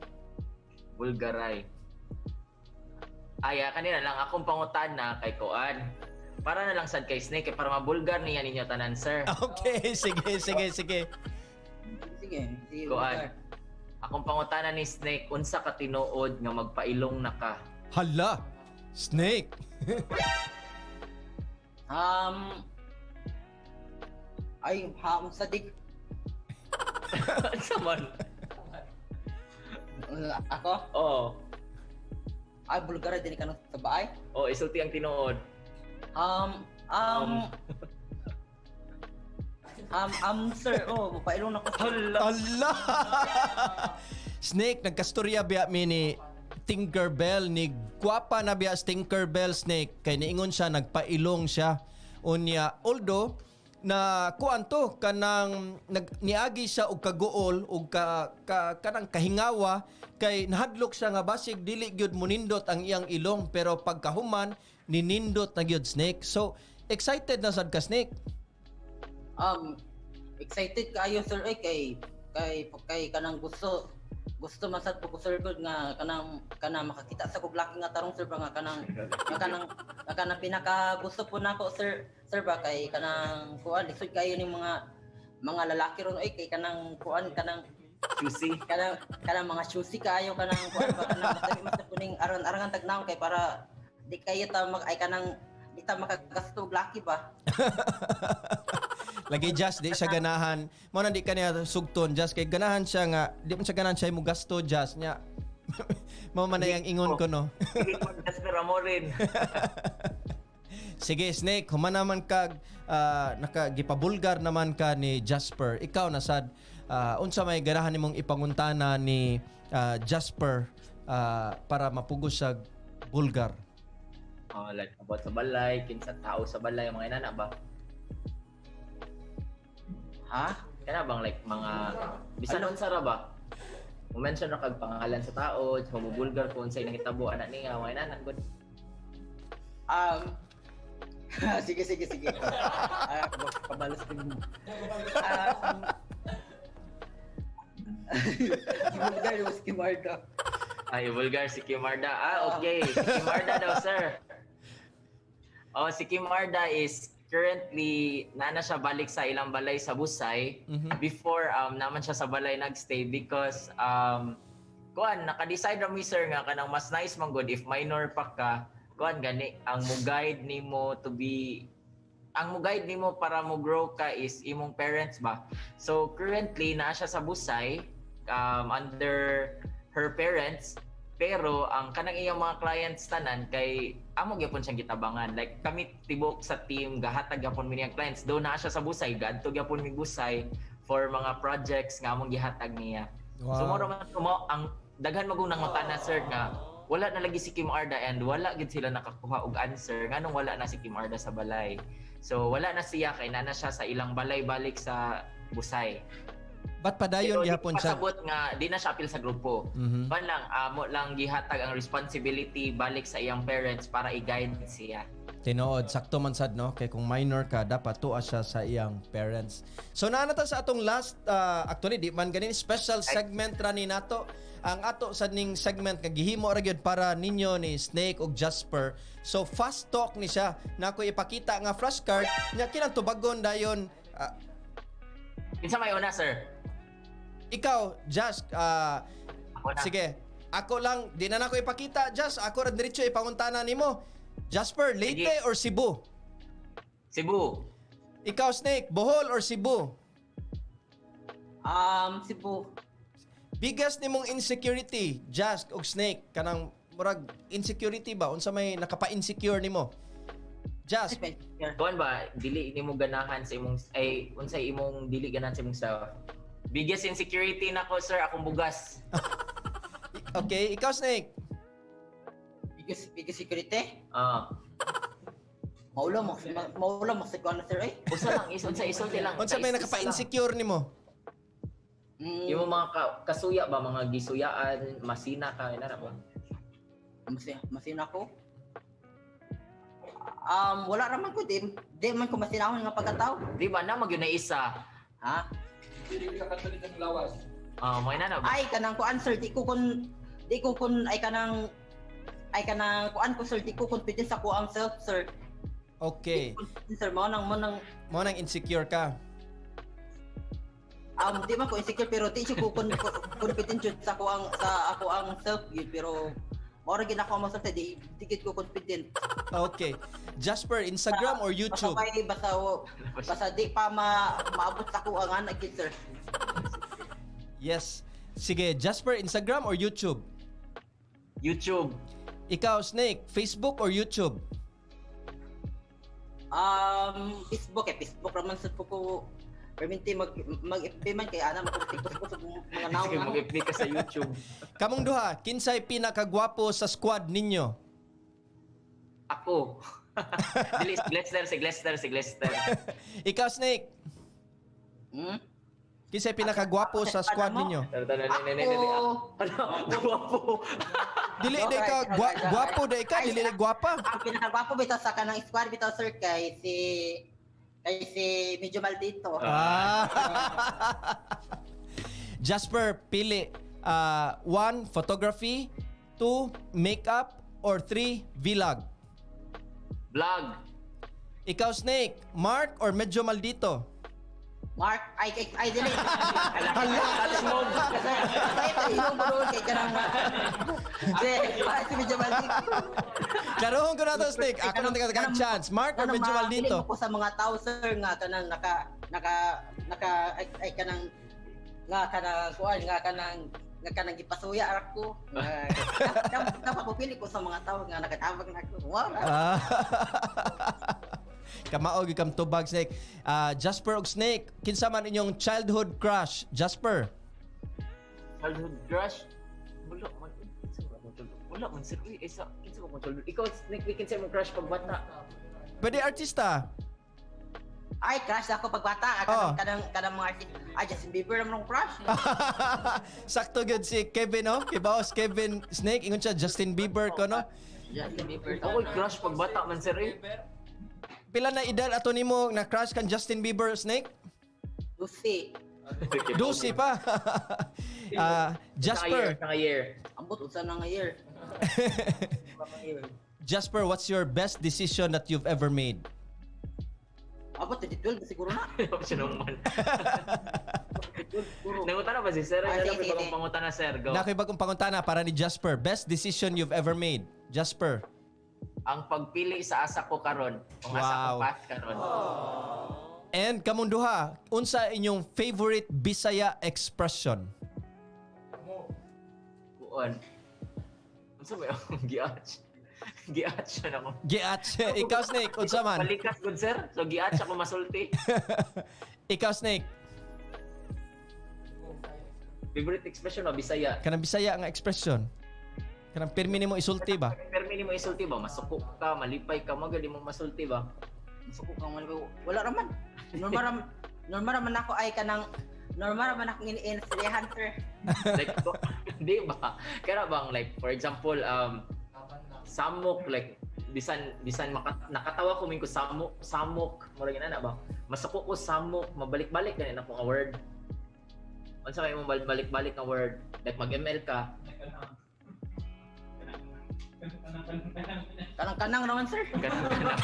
Bulgaray. Ay, kanina lang akong pangutana kay Kuan. Para na lang sad kay Snake eh, para mabulgar niya ninyo tanan, sir. Okay, sige, sige, sige. Sige, sige. Kuan. Bulgar. Akong pangutana ni Snake, unsa ka tinuod nga magpailong na ka? Hala, Snake. Ay, ham sa dik. Unsa man? Ako? Oo. Ay, Bulgaray din ka sa baay. Oh, isulti ang tinuod. Um, um, sir, oh, pailong na ko. Hala. Allah! Snake, nagkastorya biya mi ni Tinkerbell, ni gwapa na biya si Tinkerbell, Snake. Kay niingon siya, nagpailong siya. Unya, although, na kuan to kanang nag niagi siya og kaguol og ka kanang kahingawa kay nahadlok siya nga basig dili gyud monindot ang iyang ilong, pero pagkahuman ninindot na gyud, Snake. So excited na sad ka, Snake. Excited kaayo, sir, eh, kay kanang gusto gusto man sad po ko, sir, gud nga kanang makakita sa kog laki nga tarong, sir, ba nga kanang pinaka gusto po nako, sir, ba kay kanang kuan lisod kayo ning mga lalaki ron eh, kay kanang kuan kanang Juicy. Kanang mga choosy kaayo, kanang kuan ba, kanang basta mas po ning aron arangan tagnaon kay para di kayo ta mag ay kanang di ta makagasto og laki ba. Lagi, just di siya ganahan. Mo na di kaniya sugton, just kay ganahan siya nga di man siya ganahan siya mo gasto, just nya. Mao man na yung ingon ko, no. Sige, Jasper Amorin. Sige, Snake, human naman kag naka gipabulgar naman ka ni Jasper. Ikaw na sad, unsa may ganahan nimong ipanguntana ni Jasper para mapugos sa bulgar? Oh, like about sa balay, kinsa tao sa balay, mga inana ba? Ha? Kana bang like mga bisan unsa ra ba? Mo mention ra kag pangalan sa tao, mobulgar kung unsay nahitabo ana niya, mga inana gud. Sige, sige, sige. Ah, kabalos ko mo. Vulgar was Kimarda. Ay, vulgar si Kimarda. Ah, okay. Si Kimarda daw, sir. Oh, si Kimarda is currently nana siya balik sa ilang balay sa Busay. Before naman siya sa balay nagstay because kuan naka-decide ra mi, sir, nga kanang mas nice man gud if minor pa ka, kuan gani ang mo guide nimo to be ang mo guide nimo para mo grow ka is imong parents ba. So currently naa siya sa Busay under her parents, pero ang kanang iyang mga clients tanan kay amo gyapon siyang gitabangan. Like kami tibok sa team gahatag gyapon mi niyang clients do naa siya sa Busay, gadto gyapon mi Busay for mga projects nga among gihatag niya. So mao ra man to, mo ang daghan magong nangutana, sir, nga wala na lagi si Kim Arda and wala gid sila nakakuha og answer nganong wala na si Kim Arda sa balay. So wala na siya kay nana siya sa ilang balay balik sa Busay. But padayon Pero di gihapon siya. pasabot nga di na siya apil sa grupo. Pan lang amo lang gihatag ang responsibility balik sa iyang parents para i-guide siya. Tinuod, sakto man sad, no, kay kung minor ka dapat tuwa siya sa iyang parents. So naa na ta sa atong last, actually di man ganin special segment ra ni nato. Ang ato sa ning segment nga gihimo ra gyud para ninyo ni Snake ug Jasper. So fast talk ni siya na ako ipakita nga flashcard nya kinang tubagon dayon. Kinsa may una, sir? Ikaw, Jas, Ako na. sige. Ako lang, di na nako ipakita, Jas. Ako ra diretso ipanguntana nimo. Jasper, Leyte Sige. or Cebu? Cebu. Ikaw, Snake, Bohol or Cebu? Cebu. Biggest nimong insecurity, Jask og Snake, kanang murag insecurity ba, unsa may nakapa-insecure nimo? Jask? Kuan ba, dili nimo ganahan sa imong, ay, unsay imong dili ganahan sa imong self? Biggest insecurity nako, sir, akong bugas. Okay, ikaw, Snake? Biggest security? Ah. Maula mo sa kuan, sir, eh. Usa lang, is unsa, isulti lang. Unsa may Isa lang. nakapa-insecure nimo? Yung mga kasuya ba, mga gisuyaan, masina ka, ina na ba? Masina ko. Wala raman ko, di man ko masinahon nga pagkatao. Di ba na magyun na isa? Ha? Dili ka katulad ng lawas. Ah, may na na ba? Ay, kanang kuan, sir, di ko kun ay kanang kuan ko, sir, di ko confident sa kuang self, sir. Okay. Di ko confident, sir, mo nang Mo nang insecure ka. Di man ko insecure, pero di siya ko confident jud sa ako ang self yun, pero mao ra gid ako mo, sir, di gid ko confident. Okay. Jasper, Instagram or YouTube? Basta may basta di pa maabot sa ako ang anak gid, sir. Yes. Sige, Jasper, Instagram or YouTube? YouTube. Ikaw, Snake, Facebook or YouTube? Facebook eh, Facebook raman sa po ko. Perminti mag FB man kay ana makuntikos ko sa mga naong Sige, ano. mag-FB ka sa YouTube. Kamong duha, kinsay pinakagwapo sa squad ninyo? Ako. Dili, si Glester, si Glester, si Glester. Ikaw, Snake, kinsay pinakagwapo sa squad ninyo? Tara, tara, nene, nene, nene. Ako. Ano? Gwapo. Dili day ka gwapo day ka, dili day gwapa. Ang pinakagwapo bitaw sa kanang squad bitaw, sir, kay si medyo maldito. Ah. Jasper, pili. One, photography. Two, makeup. Or three, vlog. Vlog. Ikaw, Snake, Mark or medyo maldito? Mark, ay ay ay dili. Hala! Kasi yung bulo kay kanang si medyo maldito. Klarohon ko na to, Snake. Ako nang taga chance. Mark or Kanang medyo maldito? mabilin ko sa mga tao, sir, nga kanang naka naka naka ay, ay kanang nga kanang kuan nga kanang gipasuya ra ko. Dapat pili ko sa mga tao nga nakatabang na ako. Wow. Ah. Kamao gyud kam tubag, Snake. Ah, Jasper og Snake, kinsa man inyong childhood crush? Jasper. Childhood crush? Wala man. Kinsa ba akong childhood? Wala man, sir. Uy, isa. Kinsa ba akong childhood? Ikaw, Snake, kinsa imong crush pag bata? Pwede artista. Ay, crush ako pagbata. Oh. Kanang mga artist. Ay, Justin Bieber naman akong crush. Sakto gyud si Kevin, no? Kibaos Kevin, Snake, ingon siya Justin Bieber ko, no? Justin Bieber. Ako'y crush pag bata man, sir. Eh. Bieber. Pila na edad ato nimo na crush kan Justin Bieber, Snake? Lucy. 12 pa. Ah, Jasper, Naka year. Ambot unsa na nga year. Jasper, what's your best decision that you've ever made? Abot 2012 siguro na. Siya naman. 2012 siguro. Nangutana ba si sir? Ah, Ay, sige, alam ko sige. bagong pangutana, sir. Go. Na ako'y bagong pangutana para ni Jasper. Best decision you've ever made. Jasper. Ang pagpili sa asa ko karon, kung asa ko Wow. path karon. And kamong duha, unsa inyong favorite Bisaya expression? Kuon. Unsa may akong giatch? Giatch na ako. Giatche. Ikaw, Snake, unsa man? Balikas gud, sir. So giatch ako masulti. Ikaw, Snake, Favorite expression ba Bisaya? kanang Bisaya nga expression. Kanang pirmi nimo isulti ba? Permi nimo isulti ba? Masuko ka, malipay ka, magali mo masulti ba? Masuko kang wala wala raman. Normal raman ako ay kanang normal raman akong iniin sa sir. Like di ba? Kaya bang like for example samok, like bisan bisan nakatawa ko ko samok samok mura gina na ba, masuko ko samok, mabalik-balik ganin ako nga word. Unsa may imong balik-balik nga word, like mag-ML ka? Kanang-kanang naman, sir. Ganun ka na.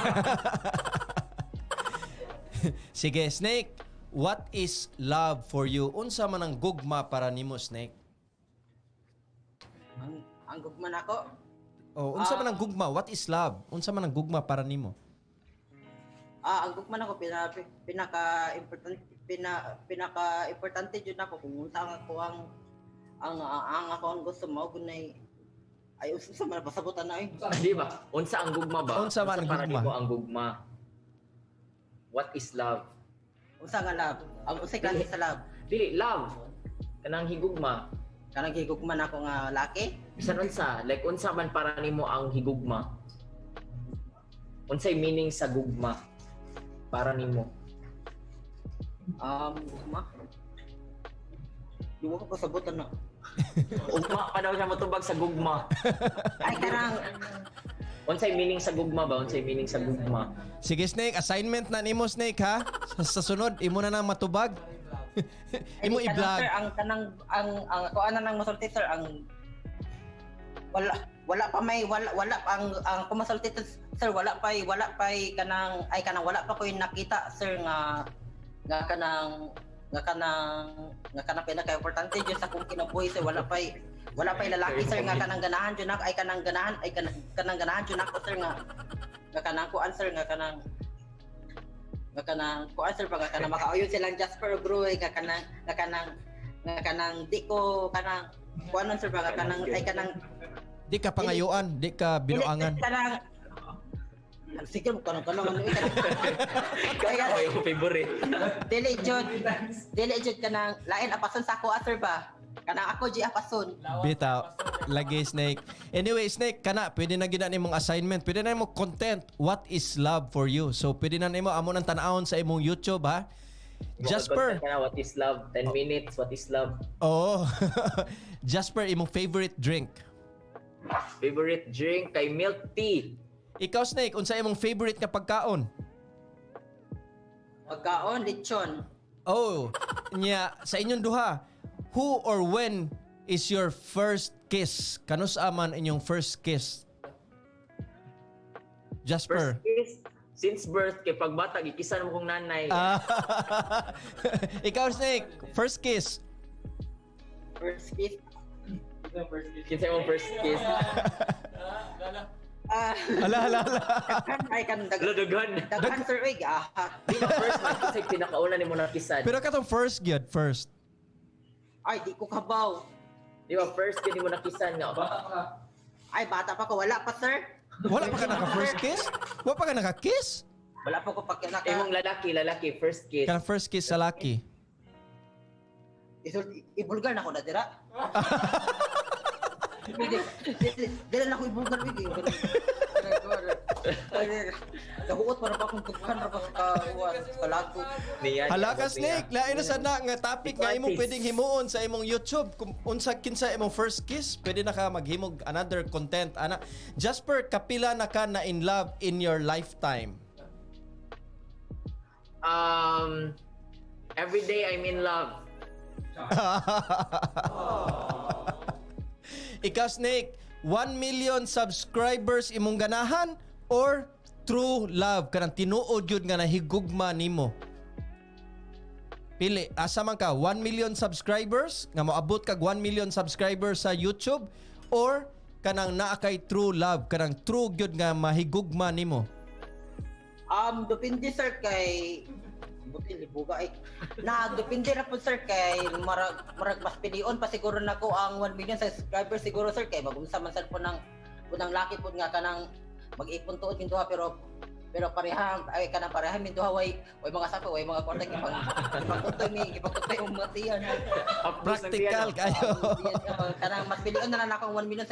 Sige, Snake, what is love for you? Unsa man ang gugma para nimo, Snake? Ang gugma nako. Oh, unsa man ang gugma? What is love? Unsa man ang gugma para nimo? Ah, ang gugma nako pinaka importante pinaka importante jud nako kung unsa ang ako ang ako ang gusto mao gunay ay unsa man pasabutan na eh. Di ba? Unsa ang gugma ba? Unsa man ang para gugma? nimo ang gugma? What is love? Unsa nga love? Ang unsay klase sa love? Dili love. Kanang higugma. Kanang gigugma nako nga laki? Bisan unsa, like unsa man para nimo ang higugma? Unsay meaning sa gugma para nimo? Gugma. Di ko kasabutan na. Ugma pa daw siya motubag sa gugma. Ay, kanang Unsay meaning sa gugma ba? Unsay meaning sa gugma? Sige, Snake, assignment na nimo, Snake, ha? Sa sunod, imo na nang matubag. Imo Ay, kanang, i-vlog. Sir, ang kanang ang ako ana nang masulti, sir, ang wala wala pa may wala wala ang kumasulti, sir, wala pa kanang ay kanang wala pa ko'y nakita, sir, nga nga kanang nga kanang nga kanang pinaka-importante jud sa akong kinabuhi, sir. Wala pa lalaki, sir, nga kanang ganahan jud nako ay kanang ganahan ay kanang ganahan jud nako, sir, nga nga kanang kuan, sir, nga kanang kuan, sir, pa nga kanang makauyon silang Jasper ug Roy nga kanang di ko kanang kuan, sir, pa nga kanang ay kanang Di ka pangayuan, di ka binuangan. Kanang sige mo kanang kanang ano eh kanang Kaya ako yung favorite. Dili jud kanang lain apason sa ako, ah, sir, ba kanang ako ji apason. Bitaw. Lagi, Snake. Anyway, Snake, kana, pwede na gina nimong assignment. Pwede na nimo content. What is love for you? So, pwede na nimo amo nang tan-awon sa imong YouTube, ha? Jasper. Kana, what is love? 10 minutes, what is love? Oo. Jasper, imong favorite drink. Favorite drink kay milk tea. Ikaw, Snake, unsa imong favorite nga pagkaon? Pagkaon, lechon. Oh, nya sa inyong duha, who or when is your first kiss? Kanus aman inyong first kiss? Jasper. First kiss since birth kay pagbata gikisan mo kong nanay. Ah, ikaw, Snake, first kiss. First kiss. Kinsa imong first kiss? Ah, Ala, ala, ala. ay kanang Ala, daghan. daghan, sir, oy, ah. Di ba first man kasi pinakauna nimo nakisan? Pero katong first gyud, first. Ay, di ko kabaw. Di ba first gyud nimo nakisan nga? Ay, bata pa ko, wala pa, sir. Wala pa ka naka first kiss? Wala pa ka naka kiss? Wala pa ko pag naka Imong lalaki, lalaki first kiss. Kana first kiss sa laki. Isul, ibulgar na ako na dira. Dili, dili, dili na ako ibulgar wigi. Nahuot para pa akong tughan ra pa sa kawan, sa kalago. Niya. Hala ka, Snake, lain na sad na nga topic nga imong pwedeng himuon sa imong YouTube kung unsa kinsa imong first kiss, pwede na ka maghimog another content ana. Jasper, kapila na ka na in love in your lifetime? Every day I'm in love. Ikaw, Snake, 1 million subscribers imong ganahan or true love kanang tinuod yun nga nahigugma nimo? Pili, asa man ka, 1 million subscribers nga moabot kag 1 million subscribers sa YouTube or kanang naa kay true love, kanang true gyud nga mahigugma nimo? Depende, sir, kay buti libuga ay. Na depende ra po, sir, kay marag mas pilion pa siguro nako ang 1 million subscribers siguro, sir, kay magunsa man sad po ng unang laki po nga kanang mag-ipon tuod min duha, pero pero pareha ay kanang pareha min duha, way mga sapo, way mga kwarta, ipang mi ipangkutoy ang mga tiyan. Practical kayo. Kanang mas pilion na lang ako ang 1 million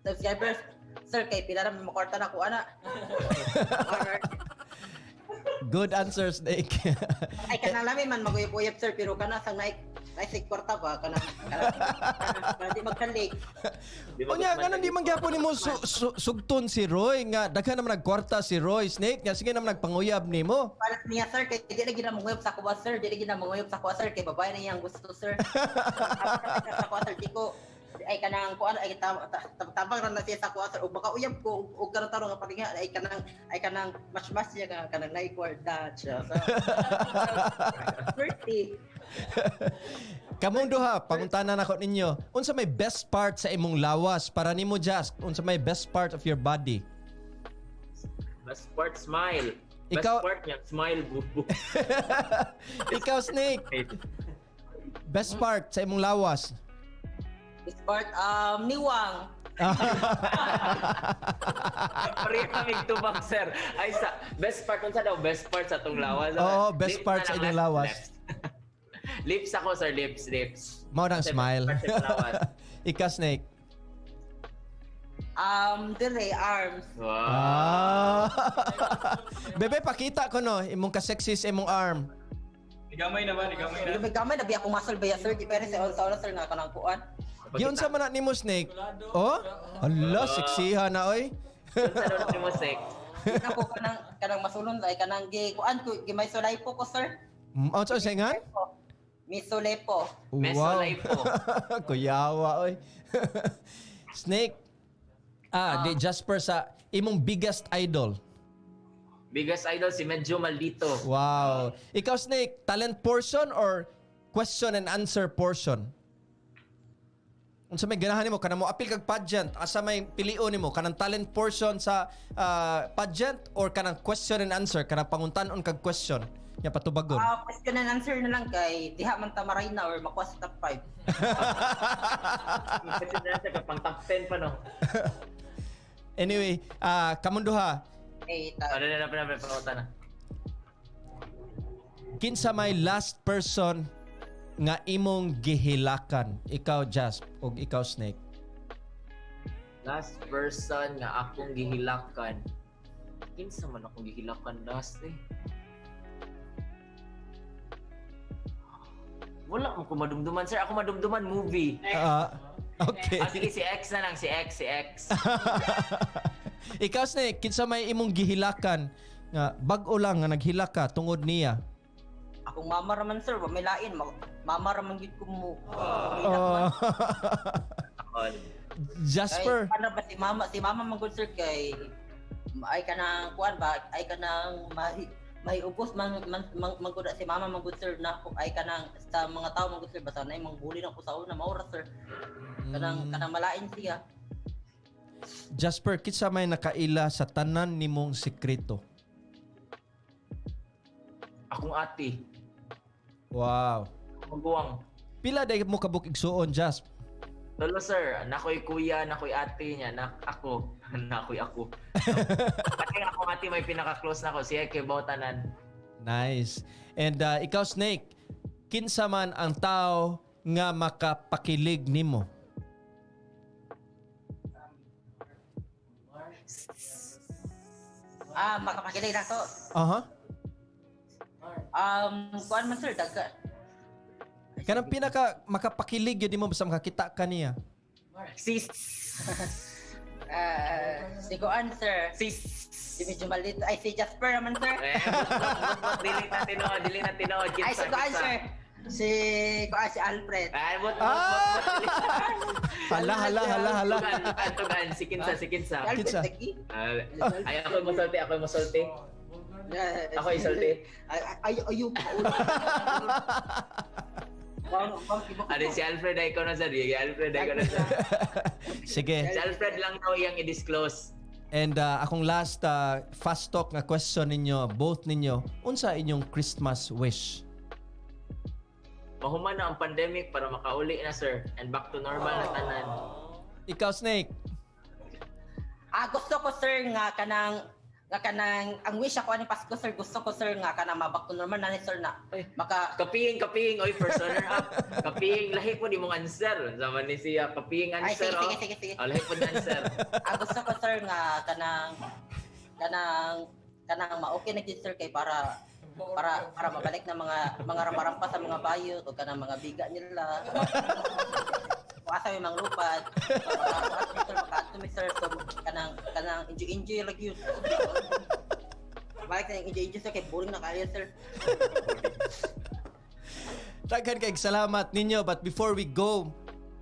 subscribers, sir, kay pila ra may makwarta na ko ana. Good answer, Snake. Ay, kanang lami man maguyab-uyab, sir, pero kana sang naik naik kwarta ba kanang di magkalig. Unya, ganun di man gyapon nimo sugton si Roy nga daghan naman nagkwarta si Roy, Snake, nga sige naman nagpanguyab nimo. Para niya, sir, kay di lagi na manguyab sa kuha, sir, di lagi na manguyab sa kuha, sir, kay babae na iyang gusto, sir. Sa kuha, sir, di ko ay kanang kuan ay tabang ra na siya sa kuha, sir, ug baka uyab ko ug karon tarong nga paringa ay kanang mas siya nga kanang naik kwarta siya. So 30. Kamong duha, pangutana nako ninyo. Unsa may best part sa imong lawas para nimo, Jas? Unsa may best part of your body? Best part, smile. Best Ikaw part niya, smile, bubu. Ikaw, Snake. Best part sa imong lawas. This part, niwang. Pareha kami tubag, sir. Ay, sa best part, unsa daw best part sa atong lawas? Oo, best Lips part na sa lang, inyong lawas. Lips. Lips ako, sir. Lips, lips. Mao nang Kasi best smile. part sa imong lawas. Ikaw, Snake. Dire, arms. Wow. Ah. Bebe, pakita ko no, imong ka-sexy sa imong arm. Igamay naman, igamay na. Gamay gamay na biya akong muscle ba ya, sir? Di pero sa una, sir, nga kanang kuan. Giunsa man na nimo, Snake? Oh? Hala, seksiha na oy. Unsa daw nimo, Snake? Di na ko kanang masulon ay kanang gi kuan ko gi may sulay po ko, sir. Unsa sa ingan? Misulepo. Mesolaypo. Kuyawa oy. Snake. Ah, di Jasper, sa imong biggest idol. Biggest idol si Medyo Maldito. Wow. Ikaw, Snake, talent portion or question and answer portion? Unsa may ganahan nimo kanang mo apil kag pageant, asa may pilion nimo, kanang talent portion sa pageant or kanang question and answer, kanang panguntan-on kag question nya patubagon? Ah, question and answer na lang kay diha man ta maray na or makuha sa top 5. Kasi na siya pang top 10 pa, no? Anyway, kamong duha, Eh, ta- Ano na na na na na. Kinsa may last person nga imong gihilakan? Ikaw, Jasp, ug ikaw, Snake. Last person nga akong gihilakan. Kinsa man akong gihilakan last eh? Wala mo ko madumduman, sir. Ako madumduman movie. Ah, okay. Ah, sige, si X na lang. Si X, si X. Ikaw, Snake, kinsa may imong gihilakan nga bag-o lang nga naghilak ka tungod niya? Akong mama raman, sir, wa may lain. Mama raman gyud ko mo. Oh. On. Jasper. Kay, ano ba si mama man gud, sir, kay ay kanang kuan ba, ay kanang mahi mahiubos man man man, man gud si mama man gud, sir, na ako ay kanang sa mga tao man gud, sir, basta na mangbuli na ko sa una maura, sir, kanang kanang malain siya. Jasper, kinsa may nakaila sa tanan nimong sekreto? Akong ate. Wow. Maguwang. Pila day mo kabuk igsuon, Jasp? Lolo, sir, nakoy kuya, nakoy ate niya, nak ako, nakoy ako. Pati akong ate may pinaka-close na ko, siya kay tanan. Nice. And ikaw, Snake, kinsa man ang tao nga makapakilig nimo? Ah, makapakilig na ko. Kuan man, sir, dagka. Kanang pinaka makapakilig yun nimo basta makakita ka niya. Sis, Ah, si kuan, sir. Sis. Si medyo maliit ay si Jasper naman, sir. Eh, dili na tinuod, dili na tinuod. Ay, si kuan, sir. Si kuan, si Alfred. Ay, but, but, but, Hala, hala, hala, hala. Tugan, tugan, tugan. Si Kinsa, si Kinsa. Si Alfred Kinsa? lagi. Ah, ay, ako mosulti, ako mosulti. Ako isulti. Ay, ay, ayaw pa. Ano si Alfred ay ikaw na sir. Si Alfred ay ikaw na sir. Sige. Si Alfred lang daw iyang i-disclose. And akong last fast talk nga question ninyo, both ninyo, unsa inyong Christmas wish? Mahuman na ang pandemic para makauli na, sir, and back to normal na tanan. Ikaw, Snake. Ah, gusto ko, sir, nga kanang ang wish ako ani Pasko, sir, gusto ko, sir, nga kanang ma-back to normal na ni, sir, na Ay. maka Kapiying, kapiying, oy, first runner up. Kapiying, lahi po di mong answer. Sama ni siya, kapiying Ay, answer. sige, Oh. sige, sige, sige. Oh, lahi po ni answer. Ah, gusto ko, sir, nga kanang ma-okay na gyud, sir, kay para mabalik na mga rampa-rampa sa mga bayot o kanang mga biga nila. Kung asa may mga lupad, para sir, makaadto mi, sir, so kanang enjoy enjoy lagi yun. Balik na yung enjoy enjoy, sir, kay boring na kayo, sir. Daghan kay salamat ninyo, but before we go,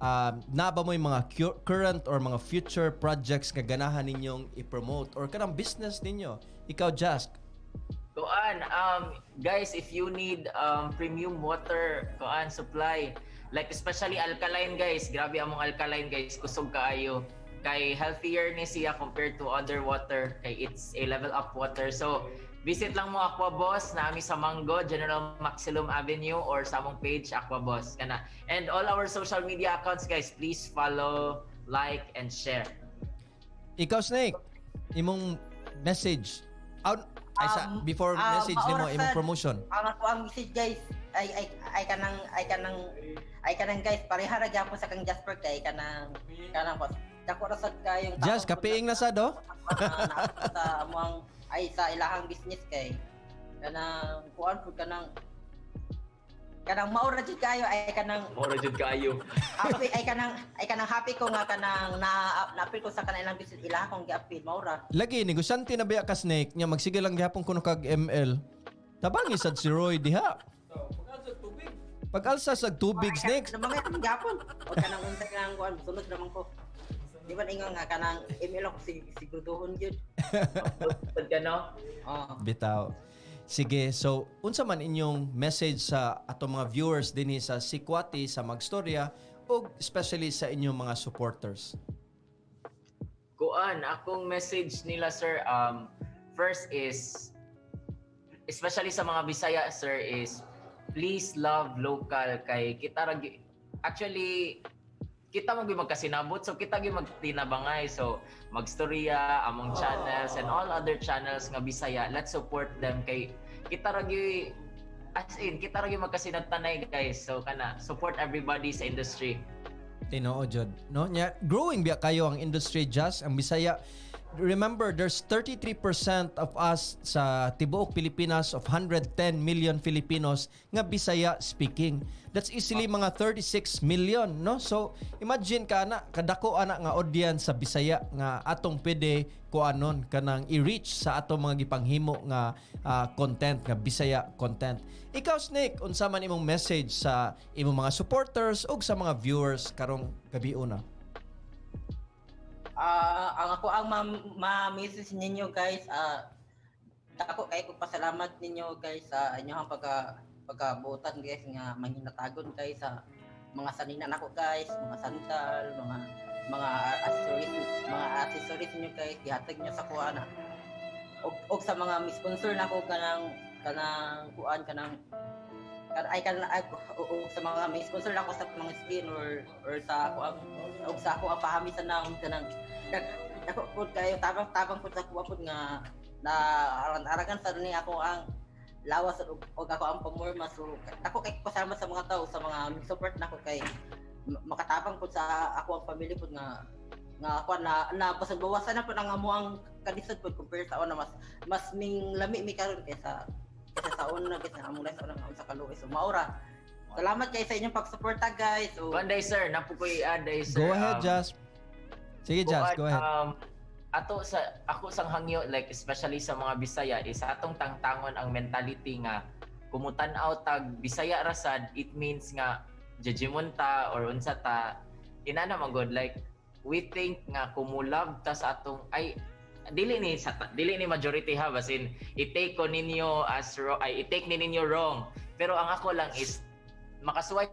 naa ba mo yung mga current or mga future projects nga ganahan ninyong i-promote or kanang business ninyo? Ikaw, Jask. Kuan, guys, if you need premium water, kuan supply, like especially alkaline, guys, grabe among alkaline, guys, kusog kaayo. Kay healthier ni siya compared to other water, kay it's a level up water. So, Visit lang mo Aqua Boss nami sa Mango, General Maximum Avenue, or sa among page Aqua Boss kana. And all our social media accounts, guys, please follow, like and share. Ikaw, Snake, imong message. Out, ay, sa, before message nimo, maoras imong promotion. Ang ako ang message, guys, ay kanang guys, pareha ra gyapon sa kang Jasper kay kanang pas dako ra sad kayong Jas, kapiing na sad oh. Na sa among ay sa ilahang business kay kanang kuan pud, kanang mao ra jud kayo ay kanang Mora jud kaayo. Happy ay kanang happy ko nga kanang na naapil ko sa kanang ilang business, ilaha kong giapil, mao ra. Lagi negosyante na biya ka, Snake, nya magsige lang gihapon kuno kag ML. Tabangi sad si Roy diha. So, pag tubig. Pag-alsa sa tubig, Snake. Ano ba nga gapon? O kanang unsa kanang kuan, sunod naman ko. Di ba ingon nga kanang ML ako siguraduhon gyud. Pag ka, no? Oh. Bitaw. Sige, so unsa man inyong message sa atong mga viewers dinhi sa Sikwati sa Magstorya ug especially sa inyong mga supporters? Kuan, akong message nila, sir, first is, especially sa mga Bisaya, sir, is please love local kay kita ra actually kita man gyud magkasinabot, so kita gyud magtinabangay. So Magstorya, among channels and all other channels nga Bisaya, let's support them kay kita ra gyud, as in kita ra gyud magkasinabtanay, guys. So kana, support everybody sa industry. Tinuod jud, no? Nya growing biya kayo ang industry, just ang Bisaya. Remember, there's 33% of us sa tibuok Pilipinas, of 110 million Filipinos nga Bisaya speaking. That's easily mga 36 million, no? So imagine ka na kadako ana nga audience sa Bisaya nga atong pwede kuanon kanang i-reach sa atong mga gipanghimo nga content nga Bisaya content. Ikaw, Snake, unsa man imong message sa imong mga supporters ug sa mga viewers karong gabi una? Ang ako ang ma-message ninyo, guys, dako kay ko pasalamat ninyo, guys, sa inyong pagkabutan, guys, nga manginatagon kay sa mga sanina nako, guys, mga sandal, mga accessories ninyo, guys, gihatag niyo sa kuha na. Og sa mga sponsor nako kanang kuan kanang kan ay kan ay, o sa mga may sponsor nako sa mga skin or sa ako ang og sa ako ang pahami sa naong kanang dako pud kayo tabang tabang pud sa kuha pud nga na aran-aragan sa ni ako ang lawas ug ako ang pamorma. So ako kay pasalamat sa mga tao, sa mga support nako kay makatabang pud sa ako ang family pud nga ako na na basag bawasan na pud ang amuang kalisod pud compare sa una. Mas ming lami mi karon kaysa sa una, kaysa among life sa una nga unsa kaluoy. So maura, salamat kay sa inyong pagsuporta, guys. So Kuan day, sir, napo ko i-add day, sir. Go ahead, Jas. Sige, Jas, Kuan, go ahead. Ato sa ako sang hangyo, like especially sa mga Bisaya, is atong tangtangon ang mentality nga kumutan-aw tag Bisaya ra sad, it means nga jejimon ta or unsa ta, inana man god. Like we think nga kumulab ta sa atong ay dili ni majority ha, basin i-take ko ninyo as ay i-take ni ninyo wrong, pero ang ako lang is makasuway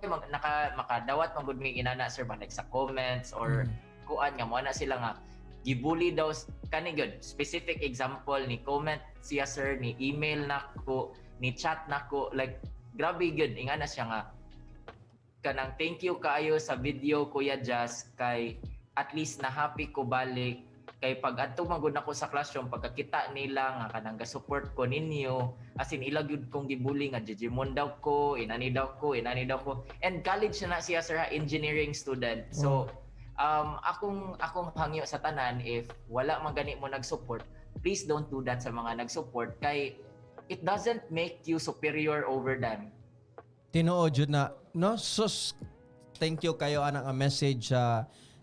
makadawat man gud mi inana, sir, ba, like sa comments or kuan nga mo na sila nga gibully daw kani gyud. Specific example, ni comment siya, sir, ni email nako, ni chat nako, like grabe gyud. Ingana siya nga kanang, "Thank you kaayo sa video, Kuya Jas, kay at least na happy ko balik kay pag adto man gud nako sa classroom, pagkakita nila nga kanang ga-support ko ninyo, as in ila gyud kong gibully nga jejimon daw ko, inani daw ko, inani daw ko." And college na na siya, sir ha, engineering student. So akong hangyo sa tanan, if wala man gani mo nag-support, please don't do that sa mga nag-support kay it doesn't make you superior over them. Tinuod jud na, no? Sus, thank you kayo anang nga message,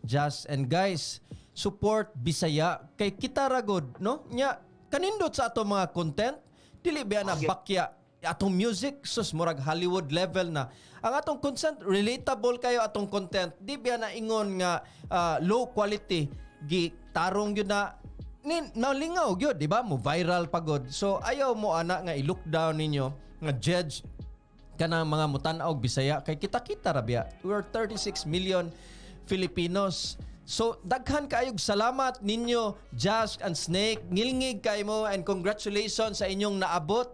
Jas. And guys, support Bisaya kay kita ra gud, no? Nya kanindot sa ato mga content, dili ba na bakya atong music, sus, murag Hollywood level na. Ang atong content, relatable kayo atong content. Di ba na ingon nga low quality, gi tarong gyud na ni nalingaw gyud, di ba? Mo viral pagod. So ayaw mo ana nga i-look down ninyo nga judge kanang mga mutan-aw og Bisaya kay kita-kita ra biya. We are 36 million Filipinos. So daghan kaayog salamat ninyo, Jask and Snake. Ngilngig kaayo mo and congratulations sa inyong naabot.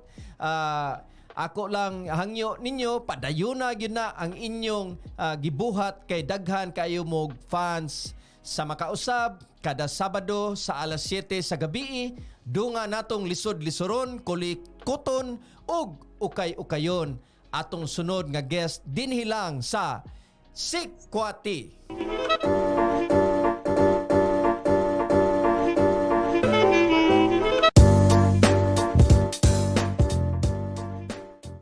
Ako lang hangyo ninyo, padayuna gyud na ang inyong gibuhat kay daghan kayo mog fans sa makausab kada Sabado sa alas 7 sa gabi. Dunga natong lisod-lisoron, kulikuton ug ukay-ukayon atong sunod nga guest dinhi lang sa Sikwati.